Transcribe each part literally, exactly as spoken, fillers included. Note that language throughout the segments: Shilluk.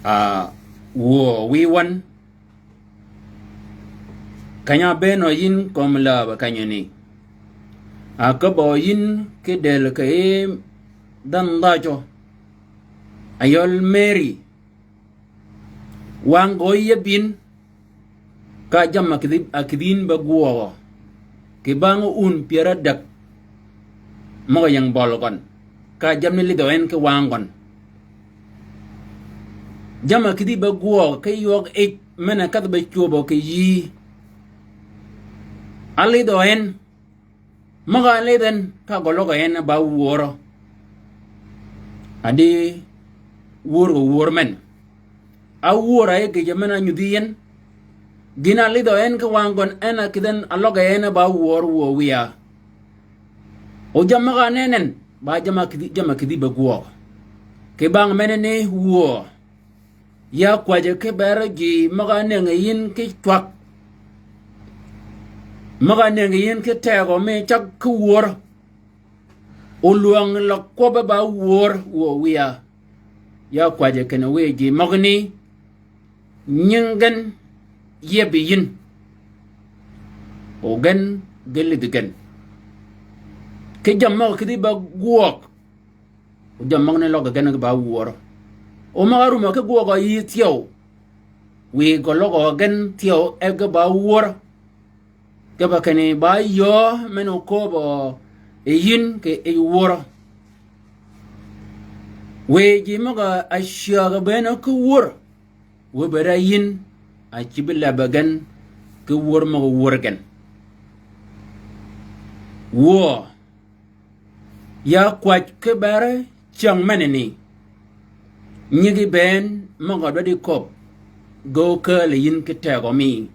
A, wuö wiy wøn. Keny-a bëën yïn kömi läbø kenyani. A, ka bø yïn ki dël kì yij dhanhø dhajø. A yøl Meri. Wang gø yï yeb yïn. Ka jammì a kïdhi, a kïdhi yïn be gwøøgø. Kì bang wun pyär ádäg. Møg-a ying bøl gøn. Ka jammì lidhø en ki wang gøn. Jammì a kïdhi be gwøøgø ki ywøg yij men-a kedhi be cwöbø kì yïí. Álidhø en. Møg-a lidh en ka gø løg en ba wörø. Adi wör gø wör men. A wör a yi gïjø men-a nyudhi yi en. Gïn-a lidhø en ki wang gøn en a kïdhi en a løg en ba wör wuö wiya. O jammì møg-a nenni en, ba jammì a kïdhi, jammì a kïdhi be gwøøg. Kì bang menani wuö. Ya kwäjji ki ber ji møg-a nëngi yïn ki cwag. Møg-a nëngi yïn ki tegø mi cag ki wör. Olwäng løg kwøbbi ba wör wuö wiya. Ya kwäjji kinni wiy ji møgani. Nying gen yebbi yïn. O gen ge lidhi gen. Ki jammì møg-a kïdhi ba gwøøg. O jammì møgani løg gen ki ba wör. O møg-a rumø ki gwøøgø yï thyew. Wiy gø løg gen thyew e ki ba wör. Kipe kinni ba yöö men-a okööbø yi yïn kì yij wör. Wiy ji møg-a cyäg bëën ki wör. Wë bëëd a yïn a cïb lebi gen ki wör møg-a wör gen. Wuö. Ya kwäj ki ber cyäng menani. Nyigi bënn møg-a dwaddi köbb. Ge ókääl yi yïn ki tegø mi.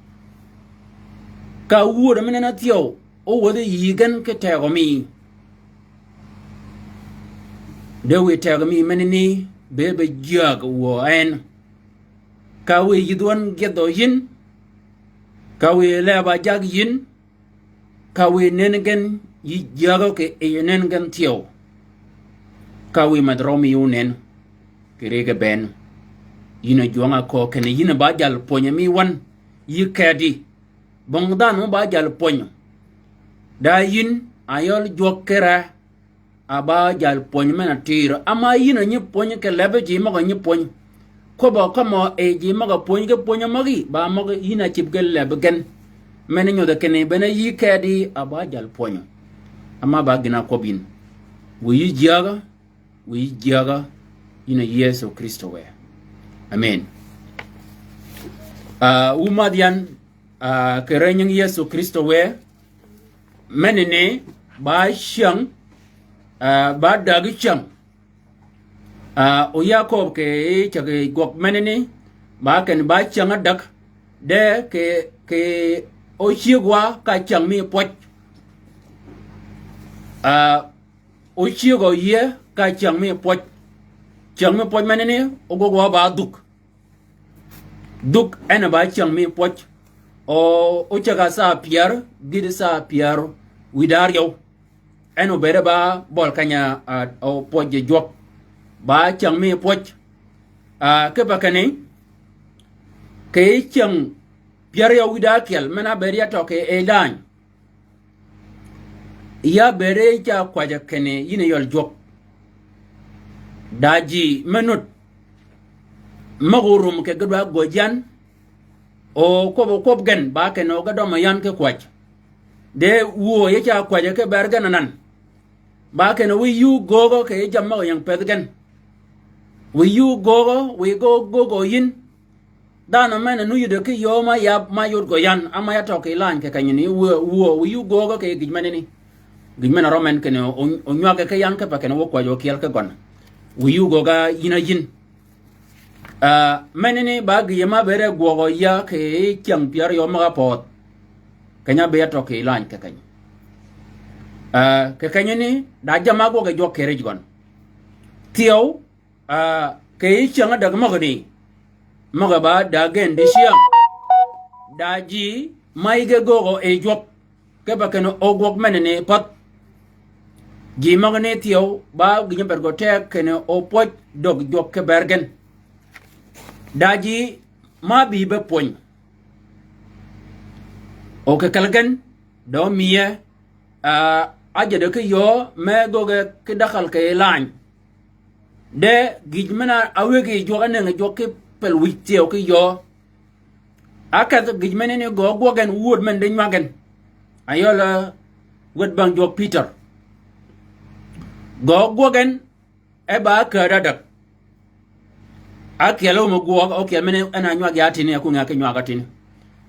Ka wur men-a thyew, ówädhi yï gen ki tegø mi. De wiy tegø mi menani, be be jyäg wuö en. Ka wiy yïdh wøn gyedhø yïn. Ka wiy leb a jag yïn. Ka wiy nënn gen yï jyägø kì yij nënn gen thyew. Ka wiy mädh rømi yï ónënn kì ri ge bënn. Yïn a jwøng-a köög kinni yïn a ba jal pwönyi mi wøn yï kedi. Bong dhanhø ba jal pwönyi. Da yïn a yøl jwøk ki re. A ba jal pwöny men-a tïr. Ama yïn a nyi pwöny kì leb ji møg-a nyi pwöny. Kwøbb-a kømmø yi ji møg-a pwöny ki pwöny-a møgí, ba møg yïn a cïb ge leb gen. Men-a nyodhi kinni bene yï kedi a ba jal pwönyi. Ama ba gïn-a kwøb yïn. Wiy yï jyäg-a, wiy yï jyäg-a, yïn a Yëso Krïstø wë. Amen. Ah, wu mädh yan, ah, kì rënying Yëso Krïstø wë, Menani ba cyäng, ah, ba dägi cyäng. Ah, o Yakob kì cägi gwøg menani, ba kenni ba cyäng ádäg, de kì, kì ócyëg wa ka cyäng mi pwøj. Ah, ócyëg oyie ka cyäng mi pwøj. Cyäng mi pwøj menani, ógwøg wa ba dhuk. Dhuk en ba cyäng mi pwøj. O, ócäg-a saa pyär, gïti saa pyär wïdá áryøw. En obëëde ba bøl keny-a, a, o pwøj ji jwøk. Ba cyäng mi pwøj. A, kipe kinni, kì cyäng pyär áryøw wïdá ákyel, men-a bëëd ya tø kì yij dany. Ya bëëde ca kwäjji kinni yïn a yøl jwøk. Da ji me nud. Møg-a orum kì ge dwa göj yan. O kwøb, o kwøb gen, ba kenni o ge dømmi yan ki kwäj. De wuö yi ca kwäjji ki ber gen anan. Ba kenni wiy yï ógöögø kì yij jammì møg-a ying pëthi gen. Wiy yuu göögø, wiy göögø, göögø yïn. Dhanhø men-a nu yïdø ki yöö ma yab ma yod gø yan, ama ya tø kì lany kì kenyini, wuö, wuö, wiy yuu göögø kì gïj menani. Gïj men-a røm en kinni o, o, onywagge ki yan kipe kinni wø kwäjji okyel ki gøn. Wiy yuu göögø yïn a yïn. Ah, menani ba gïje ma bëëde gwøgø ya kì cyäng pyär yø møg-a pödh. Keny-a bëëd tø kì lany kì keny. Ah, kì kenyini, da jamm-a gwøg yi jwøk kì rijji gøn. Thyew, ah, kì yij cyäng-a däg møgani, møg-a ba da gen dicyäng. Da ji ma yïge göögø yi jwøk, kipe kinni o gwøg menani pädh. Ji møgani thyew, ba gïj-a bëëd gø teg kinni o pwøj döggi jwøk ki bër gen. Da ji ma bï be pwöny. O kì kelli gen, da ómïye, ah, ájädø ki yöö me gööge ki dakal kì lany. De gïj men-a áwëggi jwøk ánëngi jwøk ki pel wïj thyew ki yöö. Ákedh gïj menani gø gwøg gen wuöd men di nywag gen. Ayøl, ah, wäd bang jwøk Pïtør. Gø gwøg gen, e ba ákääd ádäg. Ákyel ómø gwøg, ókyel men-a en a nywag ya tïni, ákwöngi a ki nywag tïni.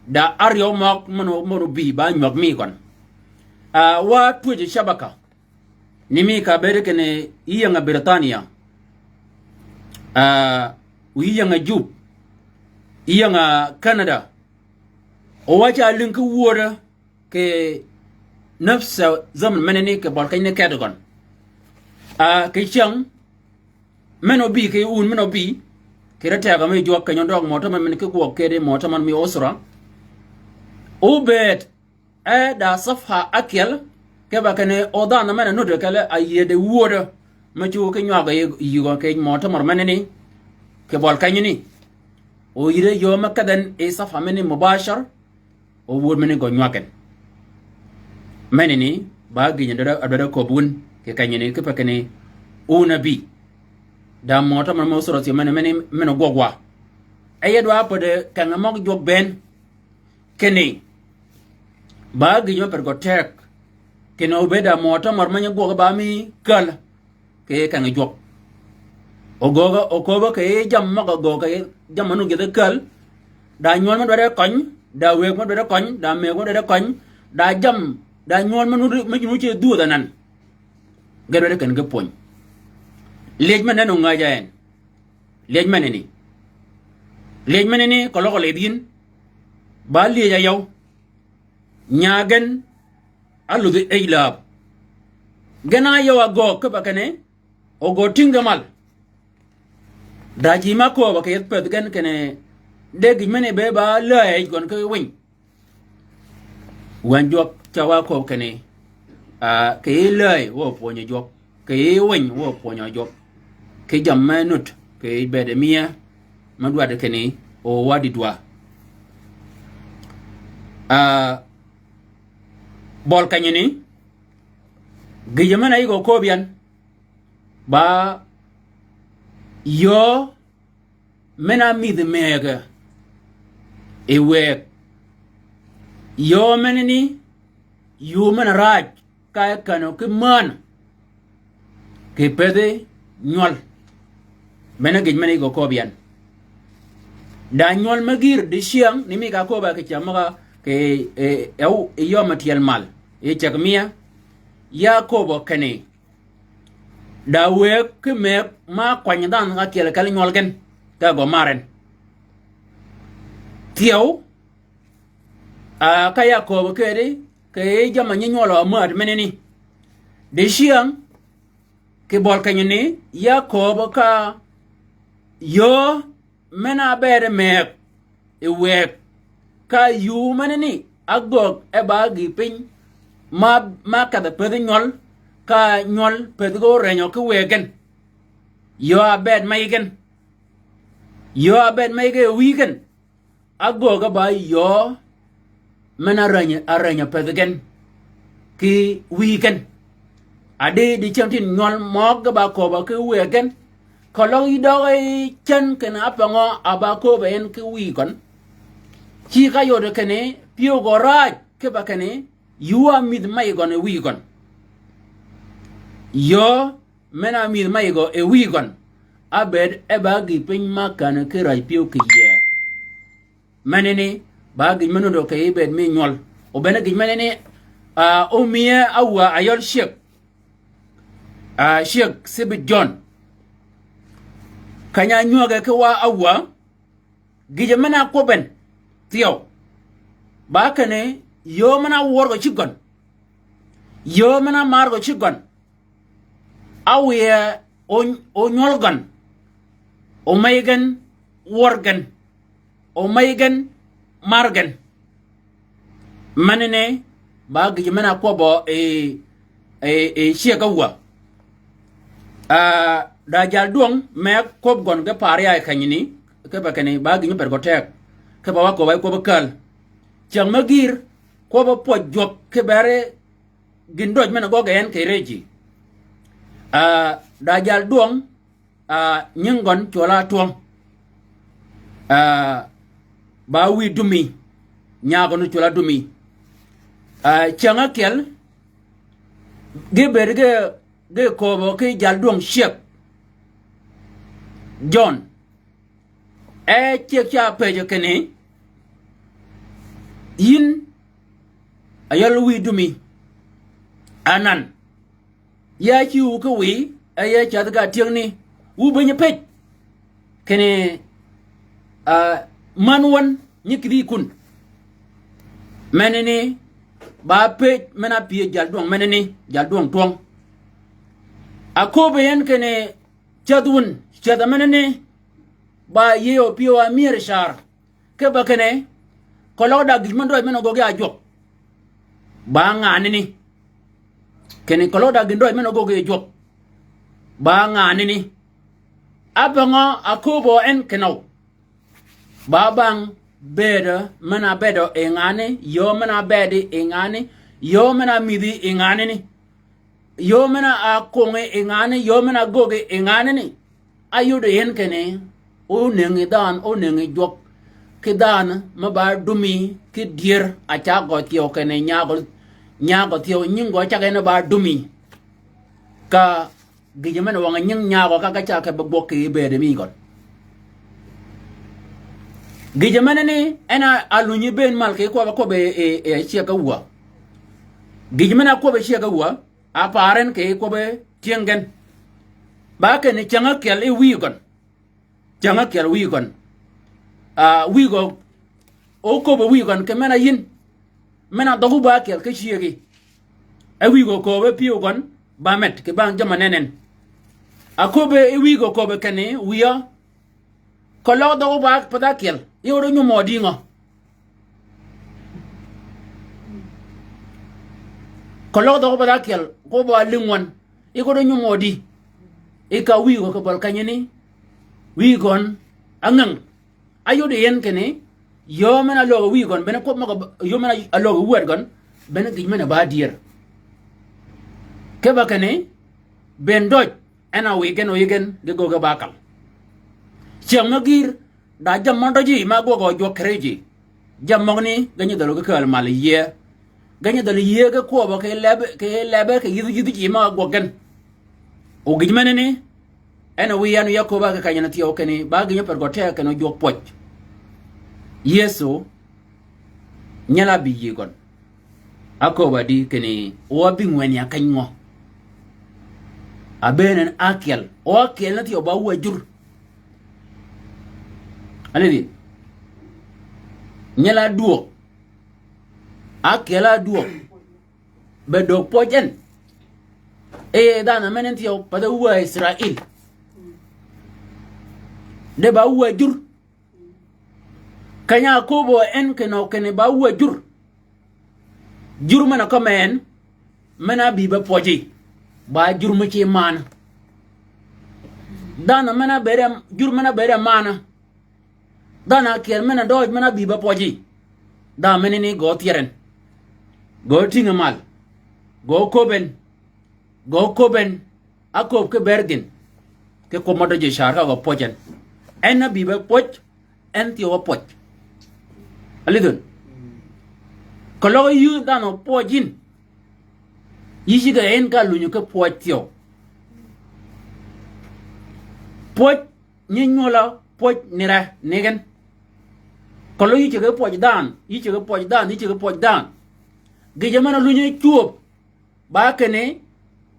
Da áryew møg men-a, men-a óbï ba nywag mi gøn. Ah, wa twöjji cabaka. Ni mi ka bëëd kinni yï ying-a Britania. Ah, yï ying-a Jub. Yï ying-a Canada. O wa ca lïng ki wuödø kì nafsa zaman menani kì bøl kenyani kedi gøn. Ah, kì cyäng men-a óbï kì wun men-a óbï, kì ri tegø mi jwøk keny-a døg møtamar men ki gwøg kedi møtamar mi usra. Óbëëd e da safha ákyel, kipe kinni o dhanhø men-a nuddi kelli a yiedi wuödø me cuggi ki nywagø yï, yïgø kì møtamar menani, kì bøl kenyani. O yïde yöö me kedh en yi safha menani mubashar, o wuöd menani gø nywag gen. Menani, ba gïjø dwaddi, dwaddi köbbi wun, kì kenyani, kipe kinni, wun ábï. Da møtamar me usra thyew men-a, men-a, men-a gwøg wa. E ya dwa päddi keng-a møg jwøk bënn. Kinni, ba gïjø me ped gø teg. Kinni óbëëd da møtamar me nyi gwøg ba mi käl. Kì keng-a jwøk. O göögø, o kööbø kì yij jammì møg-a göögø kì yij jammì nu gïdhi käl. Da nywøl me dwaddi køny, da wëëg me dwaddi køny, da mëëg me dwaddi køny, da jammì, da nywøl me nu, me ji nu ce dhwödh anan. Ge dwaddi ken ge pwöny. Lyej men-a en ongäj a en. Lyej menani. Lyej menani, keløg a lïdh yïn. Ba lyej a yøw. Nya gen, áludhi yij läb. Gen a yøw a göög kipe kinni, o göög tïng ge mal. Da ji ma kööbø kì yethi pëthi gen kinni, de gïj menani be ba läy yij gøn ki winy. Wänyi jwøk ca wa kööb kinni, ah, kì yij läy wø pwönyø jwøk. Kì yij winy wø pwönyø jwøk. Ki jammì me nud, kì yij bëëd miya, me dwaddi kinni, o wa dïdwa. Ah, bøl kenyani, gïjø men-a yï gø kööb yan, ba yöö men-a mïdhi mëëgø yi wëëg. Yöö menani, yuu men-a räj, ka e känø ki mänø. Kì pëthi nywøl. Bene gïj men-a yï gø kööb yan. Da nywøl me gïr dicyäng, ni mi ka kööb a kì cam møg-a kì, e, e, e yöö me tyel mal. Yi ceg miya, ya kööbø kinni. Da wëëg ki mëëg ma kwany dhanhø ka kyel kelli nywøl gen, ka gø mar en. Thyew, ah, ka ya kööbø kedi, kì yij jammì nyi nywøl a mäd menani. Dicyäng, kì bøl kenyani, ya kööbø ka yöö men-a bëëd mëëg yi wëëg. Ka yuu menani, ágöög e ba gïï piny, ma, ma kedhø pëthi nywøl, ka nywøl pëthi ge órenyø ki wëëg gen. Yöö a bëëd me yij gen. Yöö a bëëd me yij gen yi wïy gen. Ágöög e ba yöö men-a räny, a räny a pëthi gen ki wïy gen. Adi dicyäng tin nywøl møg ge ba kööbø ki wëëg gen. Keløg yï døg yi cän kinni ápangø a ba kööbø en ki wïy gøn. Ci ka yodø kinni pyëw gø räj kipe kinni yuu a mïdhi me yij gøn yi wïy gøn. Yöö men-a mïdhi me yij gø yi wïy gøn. ábëëd e ba gïï piny ma känni ki räj pyëw kì yïëy. Menani, ba gïj me nuti kì yï bëëd mi nywøl. O bene gïj menani, a, ómïe áwäg ayøl cyëg. A, cyëg Cïbït Jøn. Keny-a ánywäge ki wa áwäg, gïjø men-a kwøbben thyew. Ba kinni, yöö men-a wør gø cïg gøn. Yöö men-a mar gø cïg gøn. Áwiye o, o nywøl gøn. O mey gen wør gen. O mey gen mar gen. Menani ba gïj men-a kwøbbø yi, yi, yi cyëg áwäg. A, da jal dwøng me kwøb gøn ge par ya kenyani, kipe kinni ba gïj nyi per gø teg. Kipe wa köbba kwøbbi käl. Cyäng me gïïr, kwøbbi pwøj jwøk ki beri gïn døj men-a göggi en kì rëjji. A, da jal dwøng, a, nying gøn cwøl-a Atwøng. A, ba wïy Dumi, nya gøn cwøl-a Dumi. A, cyäng ákyel, ge bëëd ge, ge kööbø ki jal dwøng cyëg Jøn. E cyëg ca pëjjø kinni, yïn ayøl wïy Dumi, anan, ya cï wu ki wïy, e ya cath ga tyëngni, wu be nyi pëj. Kinni, a, män wøn nyi kïdhi kun. Menani, ba pëj men-a pyëj jal dwøng menani, jal dwøng Twøng. Aköbbi en kinni, cath wun, cath-a menani, ba yïëy o pyëw-a myër car. Kipe kinni, keløg da gïj men-a døj men-a göggi a jwøk. Ba nganani. Kinni keløg da gïn døj men-a göggi a jwøk. Ba nganani. Ábøngø aköbbi en kinøw. Ba bang bëëdø men-a bëëdø yi nganani, yöö men-a bëëdi yi nganani, yöö men-a mïdhi yi nganani. Yöö men-a ákong yi nganani, yöö men-a göggi yi nganani. Áyod yi en kinni, ónëngi dhanhø, ónëngi jwøk. Ki dhanhø me ba Dumi, ki dyër, a ca gø thyew kinni nyagø, nyagø thyew nying gø cag en ba Dumi. Ka gïjø men-a wøng-a nying nyagø ka, ka ca kebbi gwøg kì bëëd mi gøn. Gïjø menani, en a, alunyi bëën mal kì kwøbb-a kwøbbi yi, yi, yi cyëg áwäg. Gïjø men-a kwøbbi yi cyëg áwäg, a par en kì kwøbbi tyëng gen. Ba kinni cyäng ákyel yi wïy gøn. Cyäng ákyel wïy gøn. A, wïy gø, o köbbi wïy gøn kì men-a yïn. Men-a dhøggu ba ákyel ki cyëggi. E wïy gø köbbi pyëw gøn, ba med, kì bang jamm-a nen en. Aköbbi yi wïy gø köbbi kinni, wïya, keløg dhøggu ba path ákyel, yï ódo nyum ødi ngø? Keløg dhøggu path ákyel, ko ba lïng wøn, yï ódo nyum ødi? Yi ka wïy gø kì bøl kenyani, wïy gøn, ángäng. Áyod yi en kinni, yöö men-a löggi wïy gøn, bene kwøb møg-a, yöö men-a löggi wäd gøn, bene gïj men-a ba dyër. Kipe kinni, bënn døj, en a wïy gen, wïy gen, ge göggi ba kal. Cyäng me gïïr, da jammì mø døji ma gwøg-a jwøk kì rëjji. Jammì møgani, ge nyi dhäl-a ge kääl mal yïëy. Ge nyi dhäl yïëy ge kwøbbø kì leb, kì leb, kì yïdhi, yïdhi ji ma gwøg gen. O gïj menani, en a wïy en ya köbba kì kanyani thyew kinni, ba gïn nyi per gø teg kinni jwøk pwøj. Yëso, nyel-a bï yï gøn. Áköbbi di kinni, o ábï ngwen ya keny ngø? Abëën en ákyel. O ákyel ni thyew ba wä jur. Alidhi. Nyel-a ádwöög. Ákyel-a ádwöög. Be döög pwøj en. E dhanhø men en thyew, path e wä Israil. De ba wä jur. Keny-a áköbbi en kinø kinni ba wä jur. Jur men-a kømmi en, men-a bï be pwøji. Ba jur mø ci man. Dhanhø men-a bëëde, jur men-a bëëde man. Dhanhø ákyel men-a døøj men-a bï be pwøji. Dhanhø menani gø thyër en. Gø tïnge mal. Gø köbbi en. Gø köbbi en. Áköbbi ki ber gïn. Ki kwøb mø døji car ka gø pwøj en. En a bï be pwøj. En thyew a pwøj. Alidhun. Keløg yï dhanhø pwøj yïn. Yï cigg-a en ka lunyi ki pwøj thyew. Pwøj nyi nywøl-a pwøj ni re ni gen. Keløg yï ceg-a pwøj dhanhø, yï ceg-a pwøj dhanhø, yï ceg-a pwøj dhanhø. Gïjø men-a lunyi cwöb ba kinni,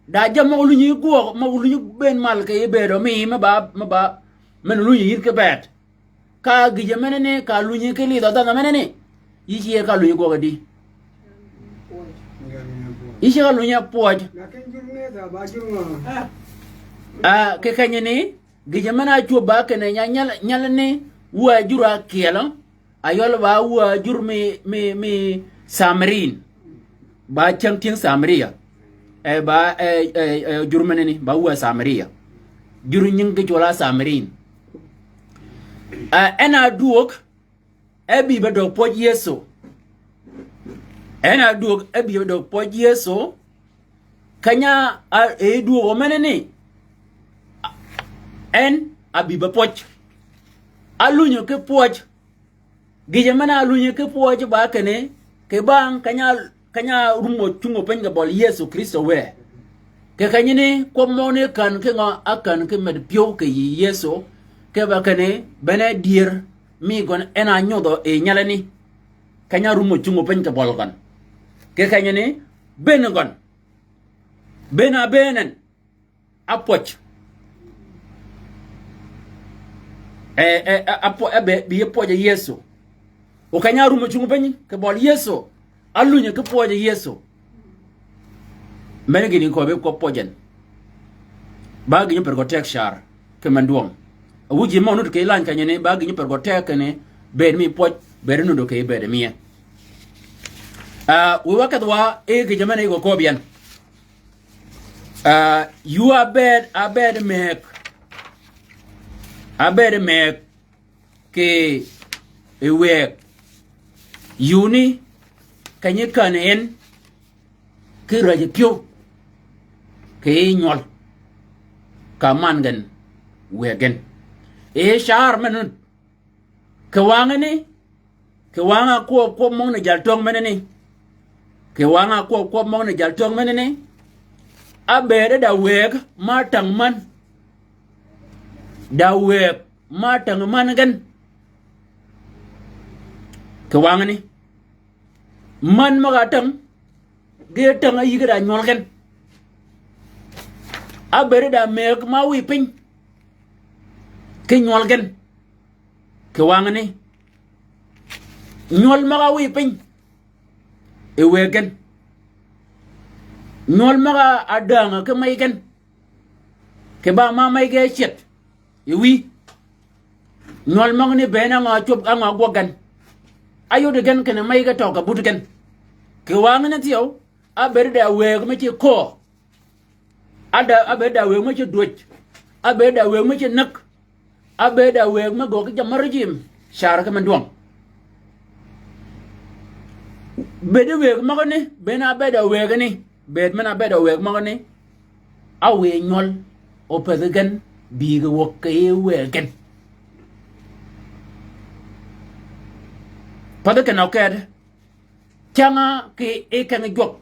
da jammì møg-a lunyi gwøg, møg-a lunyi bënn mal kì yij bëëdø mi, me ba, me ba, men-a lunyi yïn ki bëëd. Ka gïjø menani, ka lunyi ki lidhø dhanhø menani. Yï ce ka lunyi gwøg adi. Yï ce ka lunyi pwøj. Ah, kì kenyani, gïjø men-a cwöb ba kinni nya nyal, nyalani, wuö ajur ákyelø. Ayøl ba wuö ajur mi, mi, mi Samiriyin. Ba cäng tyëng Samiriya. E, ba, e, e, e, jur menani, ba wuö Samiriya. Jur nying ki cwøl-a Samiriyin. E, en a dwöög, e bï be døg pwøj Yëso. En a dwöög, e bï be døg pwøj Yëso. Keny-a, a, e dwöög menani. En a bï be pwøj. Alunyi ki pwøj. Gïjø men-a lunyi ki pwøj ba kinni, kì bang keny-a, keny-a rumø cungi piny kì bøl Yëso Krïstø wë. Kì kenyani kwøb møgani ákän ki ngø, ákän ki med pyëw kì yï Yëso, kì ba kinni, bene dyër mi gøn en a nyodhø yi nyalani. Keny-a rumø cungi piny kì bøl gøn. Kì kenyani, bënn gøn. Bënn-a bënn en. Apwøj. E, e, e, apwøj, e be, bï pwøj Yëso. O keny-a rumø cungi piny, kì bøl Yëso. Alunyi ki pwøj Yëso. Mene gïn-a köbbi kwøb pwøj en. Ba gïn-a per gø teg car, kì men dwøng. Awïj ji mø nud kì lany kenyani, ba gïn-a per gø teg kinni, bëëd mi pwøj, bëëd nuddø kì bëëd mi. Ah, wiy wa kedh wa, e gïjø men-a yï gø köbbi en. Ah, yuu abëëd, abëëd mëëg. Abëëd mëëg kì yij wëëg. Yuu ni, keny-a kän en, ki räjji pyëw. Kì yij nywøl. Ka man gen, wëëg gen. E car men-a nud. Kì wangani, kì wang-a kwøb kwøb møgani jaltöng menani. Kì wang-a kwøb kwøb møgani jaltöng menani. Ábëëd da wëëg ma tang man. Da wëëg ma tang man gen. Kì wangani. Man møg-a tang, ge tang-a yïg da nywøl gen. Ábëëd da mëëg ma wiy piny. Ki nywøl gen. Kì wangani. Nywøl møg-a wiy piny. Yi wëëg gen. Nywøl møg-a dängø ki mey gen. Kì ba ma mey gen ácet. Yi wiy. Nywøl møgani bënn á ngø cwöb á ngø gwøg gen. Áyod gen kinni mey gen tøg kì but gen. Kì wangani thyew, ábëëd da wëëg me ce köö. Áda, ábëëd da wëëg me ce dwäj. Ábëëd da wëëg me ce näg. Ábëëd da wëëg me göög ki jammì mø rijim. Car ki men dwøng. Bëëd wëëg møgani, bënn ábëëd da wëëgani. Bëëd men-a ábëëd da wëëg møgani. Áwiy nywøl, o pädhi gen, bï ge wäg kì yij wëëg gen. Pädhi kinni oked. Cäng-a kì yij keng jwøk.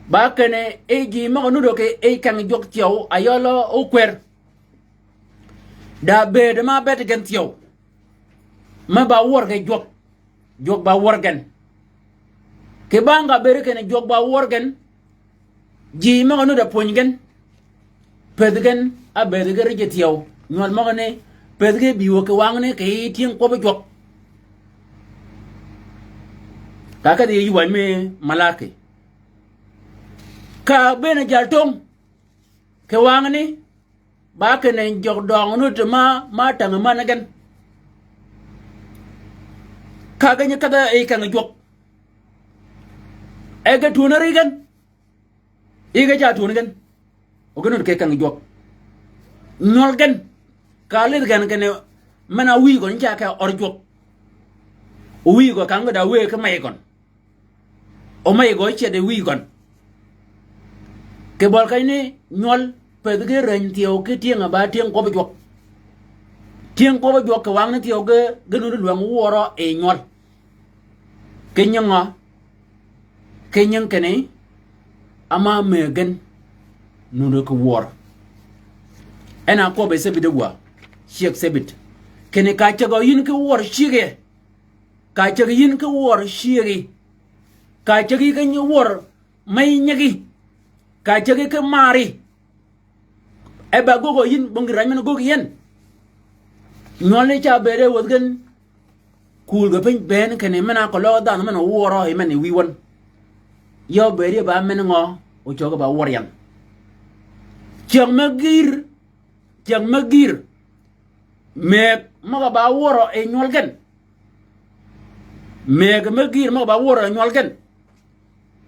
Ba kinni yij ji møg-a nuddø kì yij keng jwøk thyew, ayøl ókwër. Da bëëd ma bëëd gen thyew. Me ba wør gen jwøk. Jwøk ba wør gen. Kì bang ka bëëd kinni jwøk ba wør gen. Ji møg-a nudd-a pwönyi gen. Pädhi gen, ábëëd gen rijji thyew. Nywøl møgani, pädhi gen bï wø kì wangani kì yij tyëng kwøbbi jwøk. Ka kedhi yij wänyi mi Malaki. Ka bënn jaltöng. Kì wangani, ba kinni jøg døngø nudd ma, ma tang man gen. Ka gen kedh-a yij keng jwøk. E ge twöni ri gen. Yij ge ca twöni gen. O gen nudd kì keng jwøk. Nywøl gen. Ka lidh gen kinni men-a wiy gøn ca ke ør jwøk. O wiy gø kang ge da wëëg ki mey gøn. O mey gø cet yi wiy gøn. Kì bøl kenyani nywøl pädhi gen räny thyew ki tyëng-a ba tyëng kwøbbi jwøk. Tyëng kwøbbi jwøk kì wangani thyew ge, ge nudd lwäng wuörø yi nywøl. Ki nying ngø? Ki nying kinni, áma mëggi gen nudd ki wuör. En a kwøbbi cebit e wa. Cyëg cebit. Kinni ka cäg yïn ki wør cyëgi. Ka cäg yïn ki wør cyëgi. Ka cäg yïn ki wør mey nyigi. Ka cäg yïn ki mari. E ba göggi yïn, bong gïn raj men göggi yi en. Nywøl ni ca bëëde wäth gen. Kuul ge piny bënn kinni men-a keløg dhanhø men-a wørø yi men yi wïy wøn. Ya obëëd yi ba men ngø, o cöggi ba wør yan. Cyäng me gïr, cyäng me gïr. Mëgg møg-a ba wørø yi nywøl gen. Mëgg me gïr møg-a ba wørø yi nywøl gen.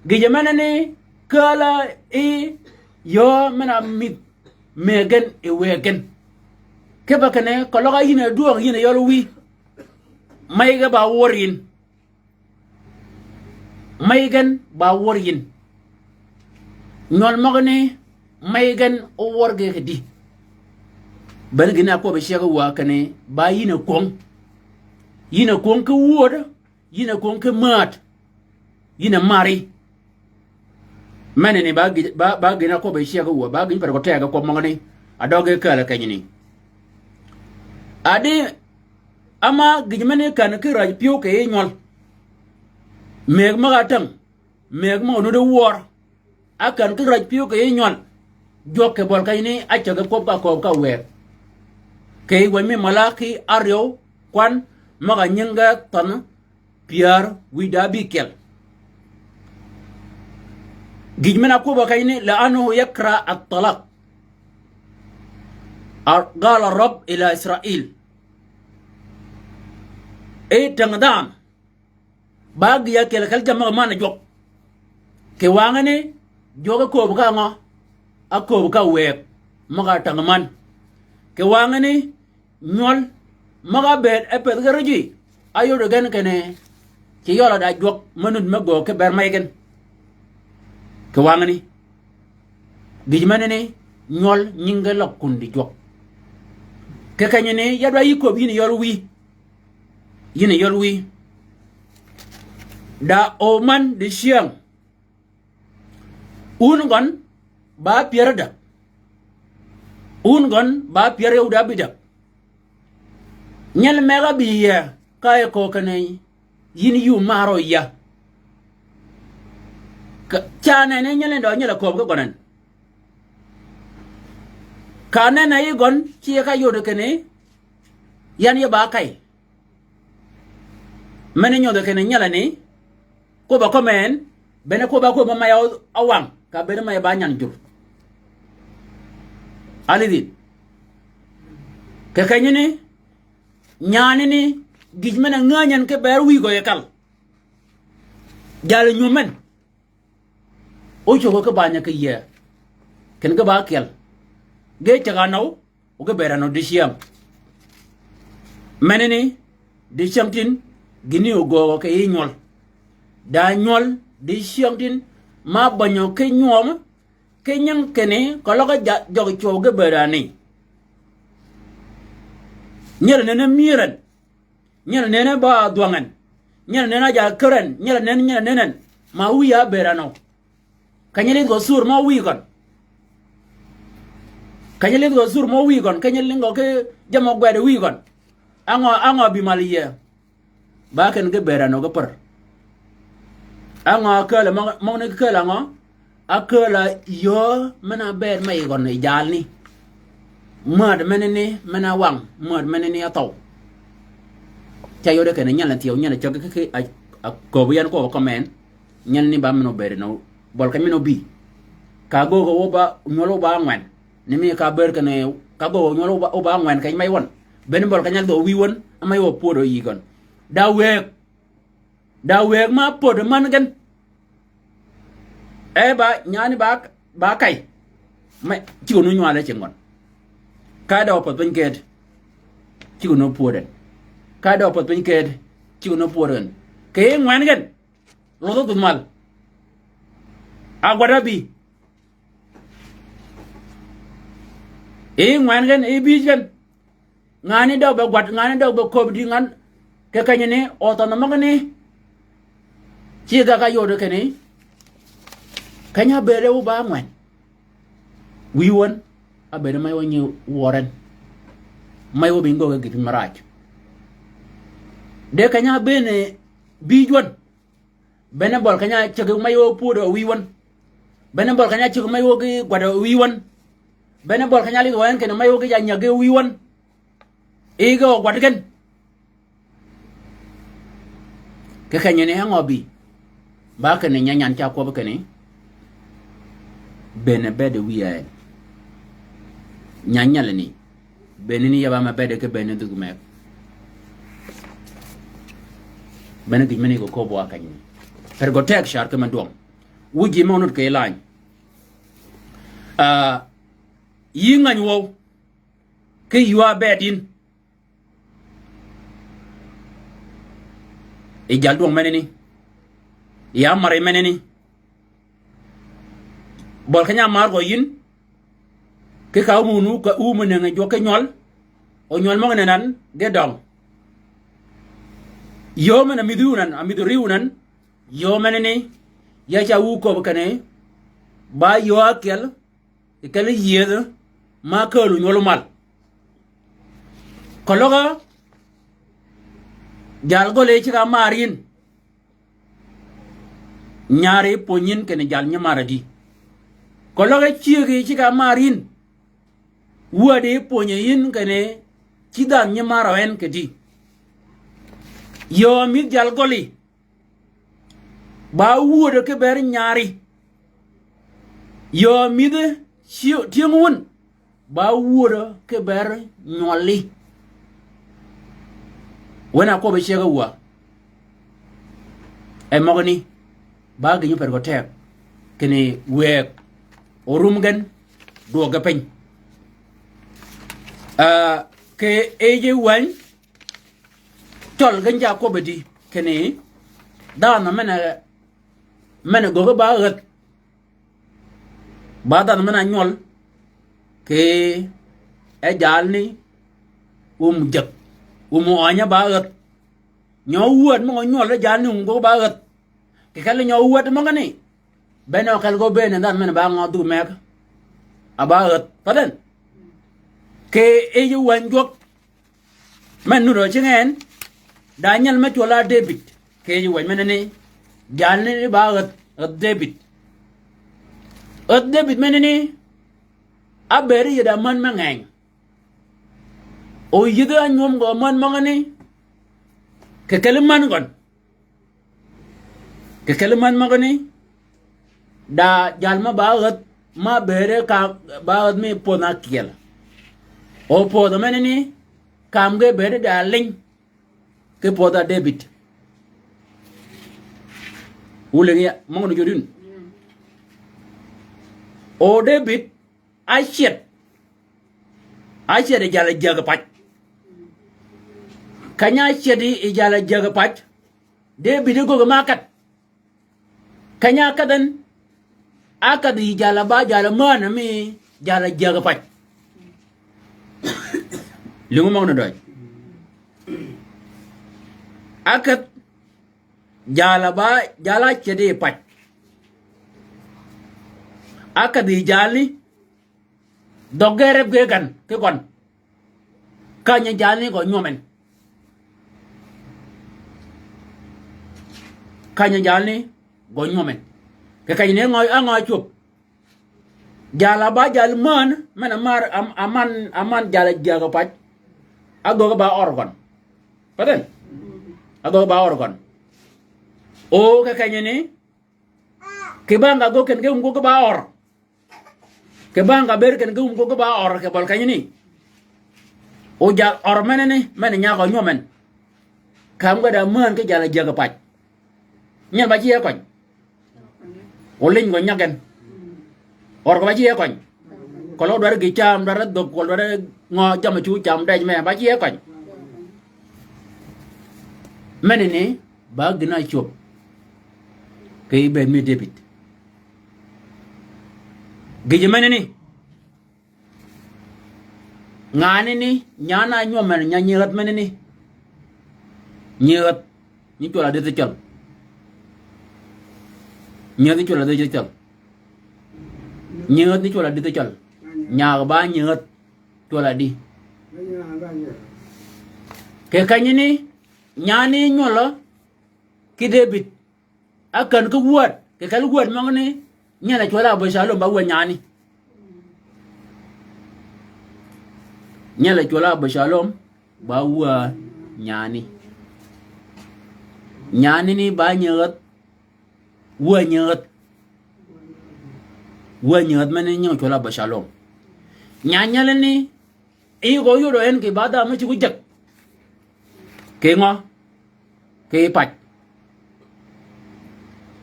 Gïjø menani kääl-a yi yöö men-a mïdh mëggen yi wëggen. Kipe kinni keløg á yïn a dwøng yïn a yøl wïy. Mey gen ba wør yïn. Mey gen ba wør yïn. Nywøl møgani mey gen ówør ge kidï. Bene gïn-a kwøbbi cyäg wa kinni ba yïn a kwöng. Yïn a kwöng ki wödø. Yïn a kwöng ki määd. Yïn a mari. Menani ba gïn, ba, ba gïn-a kwøbbi cyäg wa, ba gïn per ko tegø kwøb møgani. A døge kääl-a kenyani. Adi, ama gïj men-a kän ki räj pyëw kì yij nywøl. Mëgg møg-a täng, mëgg møg-a nuti wör. A kän ki räj pyëw kì yij nywøl. Jwøk kì bøl kenyani a cägi kwøb ka kööb ka wëëg. Kì yij wänyi mi Malaki áryew kwan møg-a nyinge thønh pyär wïj da ábïkyel. Gïj men-a kwøbbi kenyani, لأنه يكره الطلاق. قال الرب إلى إسرائيل. E teng dhanhø. Ba gïj-a kyel kel jammì møg-a man jwøk. Kì wangani, jwøk a kööb ka ngø? A kööb ka wëëg. Møg-a teng man. Kì wangani, nywøl møg-a bëëd e pëth ge rijwi. Áyod gen kinni. Ci yøl-a da jwøk me nud me göög ki ber mey gen. Kì wangani. Gïj menani, nywøl nyinge løg kun di jwøk. Kì kenyani, ya dwa yï kööb yïn a yøl wïy. Yïn a yøl wïy. Da o man dicyäng. Un gøn ba pyär ádäg. Un gøn ba pyär áyöw da ábïdäg. Nyel meg-a bï yie ka e köög kinni yïn yuu marø ya. Ka, ca nenni nyel ni dø nyel a kööb ki gøn en. Ka nenni yi gøn ci ka yod kinni yan yi ba kay. Meni nyodhi kinni nyelani, kwøbb-a kømmi en, bene kwøbb-a kööb mø mey-a wang, ka bene mey-a ba nyan jur. Alidhin. Kì kenyani, nyanani, gïj men-a ngänyi en ki ber wïy gø yi kal. Jal nyum men. Ócögø ki banyø kì yie. Kinni ge ba kyel. Ge cäg anøw, o ge bëëd anøw dicyäng. Menani, dicyäng tin, gïni ogöögø kì yij nywøl. Da nywøl, dicyäng tin, ma bänyø ki nywøm, ki nying kinni, keløg ja, jøg cwøw ge bëëd ani. Nyel nenni myër en. Nyel nenni ba dhwøng en. Nyel nenni ja kär en. Nyel nenni, nyel nenni en. Ma wïy a bëëd anøw. Ka nyi lidh gø sur mø wïy gøn. Ka nyi lidh gø sur mø wïy gøn. Ka nyi lidh gø ki jammì gwed wïy gøn. Á ngø, á ngø bï mal yie. Ba ken ge bëëd anø ge pär. Á ngø ákääl-a møg, møgani ki kääl-a ngø? Ákääl-a yöö men-a bëëd mey gøn yi jalni. Määd menani, men-a wang, määd menani áthøw. Ca yode kinni nyel ni thyew, nyel ni cäg ki, ki, a, a kööb yan kwøb kømmi en. Nyel ni ba men obëëd ni, bøl ka men obï. Ka göög o ba, nywøl o ba ángwen. Ni mi ka bëëd kinni, ka göög o nywøl o ba, o ba ángwen keny mey wøn. Beni bøl ka nyal dhø wïy wøn, ámey o pwödø yï gøn. Da wëëg. Da wëëg ma pwödø man gen. E ba, nyani ba, ba kay. Me, cigø nu nywale cing gøn. Ka da opodh piny ked. Cigø nu pwödø en. Ka da opodh piny ked. Cigø nu pwödø en. Kì yij ngwen gen. Lodh odhudh mal. Agwad abï. Yij ngwen gen, yij bïj gen. Ngan ni døg be gwad, ngan ni døg be köbbi di ngan. Kì kenyani, othønh møgani. Ci gag-a yode kinni. Keny-a bëëde wu ba ángwen. Wïy wøn. ábëëd ma yø nyi wøren. Ma yø bï ngöggi gïti marac. De keny-a ábëëne bïj wøn. Bene bøl keny-a ceg ma yø pwödø wïy wøn. Bene bøl keny-a ceg ma yø gï gwadø wïy wøn. Bene bøl keny-a lidh wøn kinni ma yø gï ja nyäg wïy wøn. Yi ge ogwad gen. Ki kenyani e ngø bï? Ba kinni nyanyan ca kwøb kinni bënn bëëd wïya en. Nyanyalani bënn ni yaba me bëëd ki bënn dhuk meg. Bënn gïj meni ge köbbi wa kenyani. Per gø teg car ki me dwøng. Wu ji me onud ki lany. Ah, yï ngäny wøw. Ki ywa bëëd yïn. Yi jaldwøng menani. Ya mari menani. Bøl keny-a mar gø yïn. Ki ka wun wu ka wun me nëngi jwøk ki nywøl. O nywøl møgani nan ge døng. Yø men-a midhi wun nan, a midhi riw wun nan. Yø menani. Ya ca wu köbbi kinni. Ba yø ákyel. Yi kelli yïëdh ma kääl onywøl omal. Keløg jal gøli ceg-a mar yïn. Nyari pwönyi yïn kinni jal nyi mar adi. Keløg cyëggi ceg-a mar yïn. Wädi pwönyi yïn kinni ci dhanhø nyi mar en kidi. Yø mïdh jal gøli. Ba wuödø ki ber nyari. Yø mïdhi tyëng wun. Ba wuödø ki ber nywølli. Wen-a ákwøbbi ceg-a wa. E møgani. Ba gïnyi per gø teg. Kinni wëg. Orum gen. Dwøg ge piny. Ah, ki yij wäny. Cøl gen ja kwøbbi di kinni dhanhø men-a, men-a göggi ba ädh. Ba dhanhø men-a nywøl ki e jalni um jäg, um ønyø ba ädh. Nyø wäd møg-a nywøl e jalni um göggi ba ädh. Kì kelli nyø wäd møgani. Bene o kel gø bëëne dhanhø men-a ba ngø dhuk meg. A ba ädh. Path en. Kì yij wäny jwøk. Men nuti cinggi en, Daniel me cwøl-a Debid, kì yij wäny menani, jalni ba ädh, ädh Debid. Ädh Debid menani, ábëëd yïdh amän me ngeny. O yïdhi ánywøm gø amän møgani, kì kelli män gøn. Kì kelli män møgani, da jal ma ba ädh, ma bëëde ka ba ädh mi pwönhø ákyel. O pwönhø menani, kam ge bëëde da liny, ki pwönhø Debid. Wu lïngi ya, møgani jodin. O Debid, ácet. Ácet yi jal-a jäg pac. Keny-a ácet yi jal-a jäg pac. Debid e göggi me ákedh. Keny-a ákedh en. Ákedh yi jal-a ba jal-a mänhø mi jal-a jäg pac. Lïngi møgani døj. Ákedh jal-a ba, jal-a ácet yi pac. Ákedh yi jalni. Dhøgge reb ge gän ki gøn. Kany-a jalni gø nywøm en. Kany-a jalni gø nywøm en. Kì keny-a ni ngø, á ngø cwöb. Jal-a ba jal mänhø, men-a mar, am-, aman, aman jal-a jäg pac. Ágöggi ba ør gøn. Path en? Ágöggi ba ør gøn. O kì keny-a ni, kì bang ka göggi ken ge um göggi ba ør. Kì bang ka bëëd ken ge um göggi ba ør kì bøl kenyani. O jal ør menani, men-a nyagø nywøm en. Kam ge da mänhø ki jal-a jäg pac. Nyen ba ci e køny. O liny gø nyag gen. Ør gø ba ci e køny. Keløg dwaddi gï cam, dwaddi dhög, keløg dwaddi ngø jammì cu cam dej me, ba ci e køny. Menani, ba gïn-a cwöb. Kì bëëd mi Debid. Gïjø menani. Nganani, nyan-a ánywøm men, nya nyi ädh menani. Nyi ädh, nyi cwøl-a didhi cøl. Nyi ädh nyi cwøl-a didhi cøl. Nyi ädh nyi cwøl-a didhi cøl. Nyaag ba nyäädh cwøl a di. Kì kenyani, nyaani nywøl ki Debïd. A kän ki wäd, kì kel wäd møgani, nyel a cwøl a Absalom ba wä nyaani. Nyel a cwøl a Absalom ba wä nyaani. Nyaani ni ba nyäädh, wä nyäädh. Wä nyäädh men ni nying cwøl a Absalom. Nyaanyal ni, I gø yudø en kì badh-a me cuggi jek. Kì ngø? Kì pac.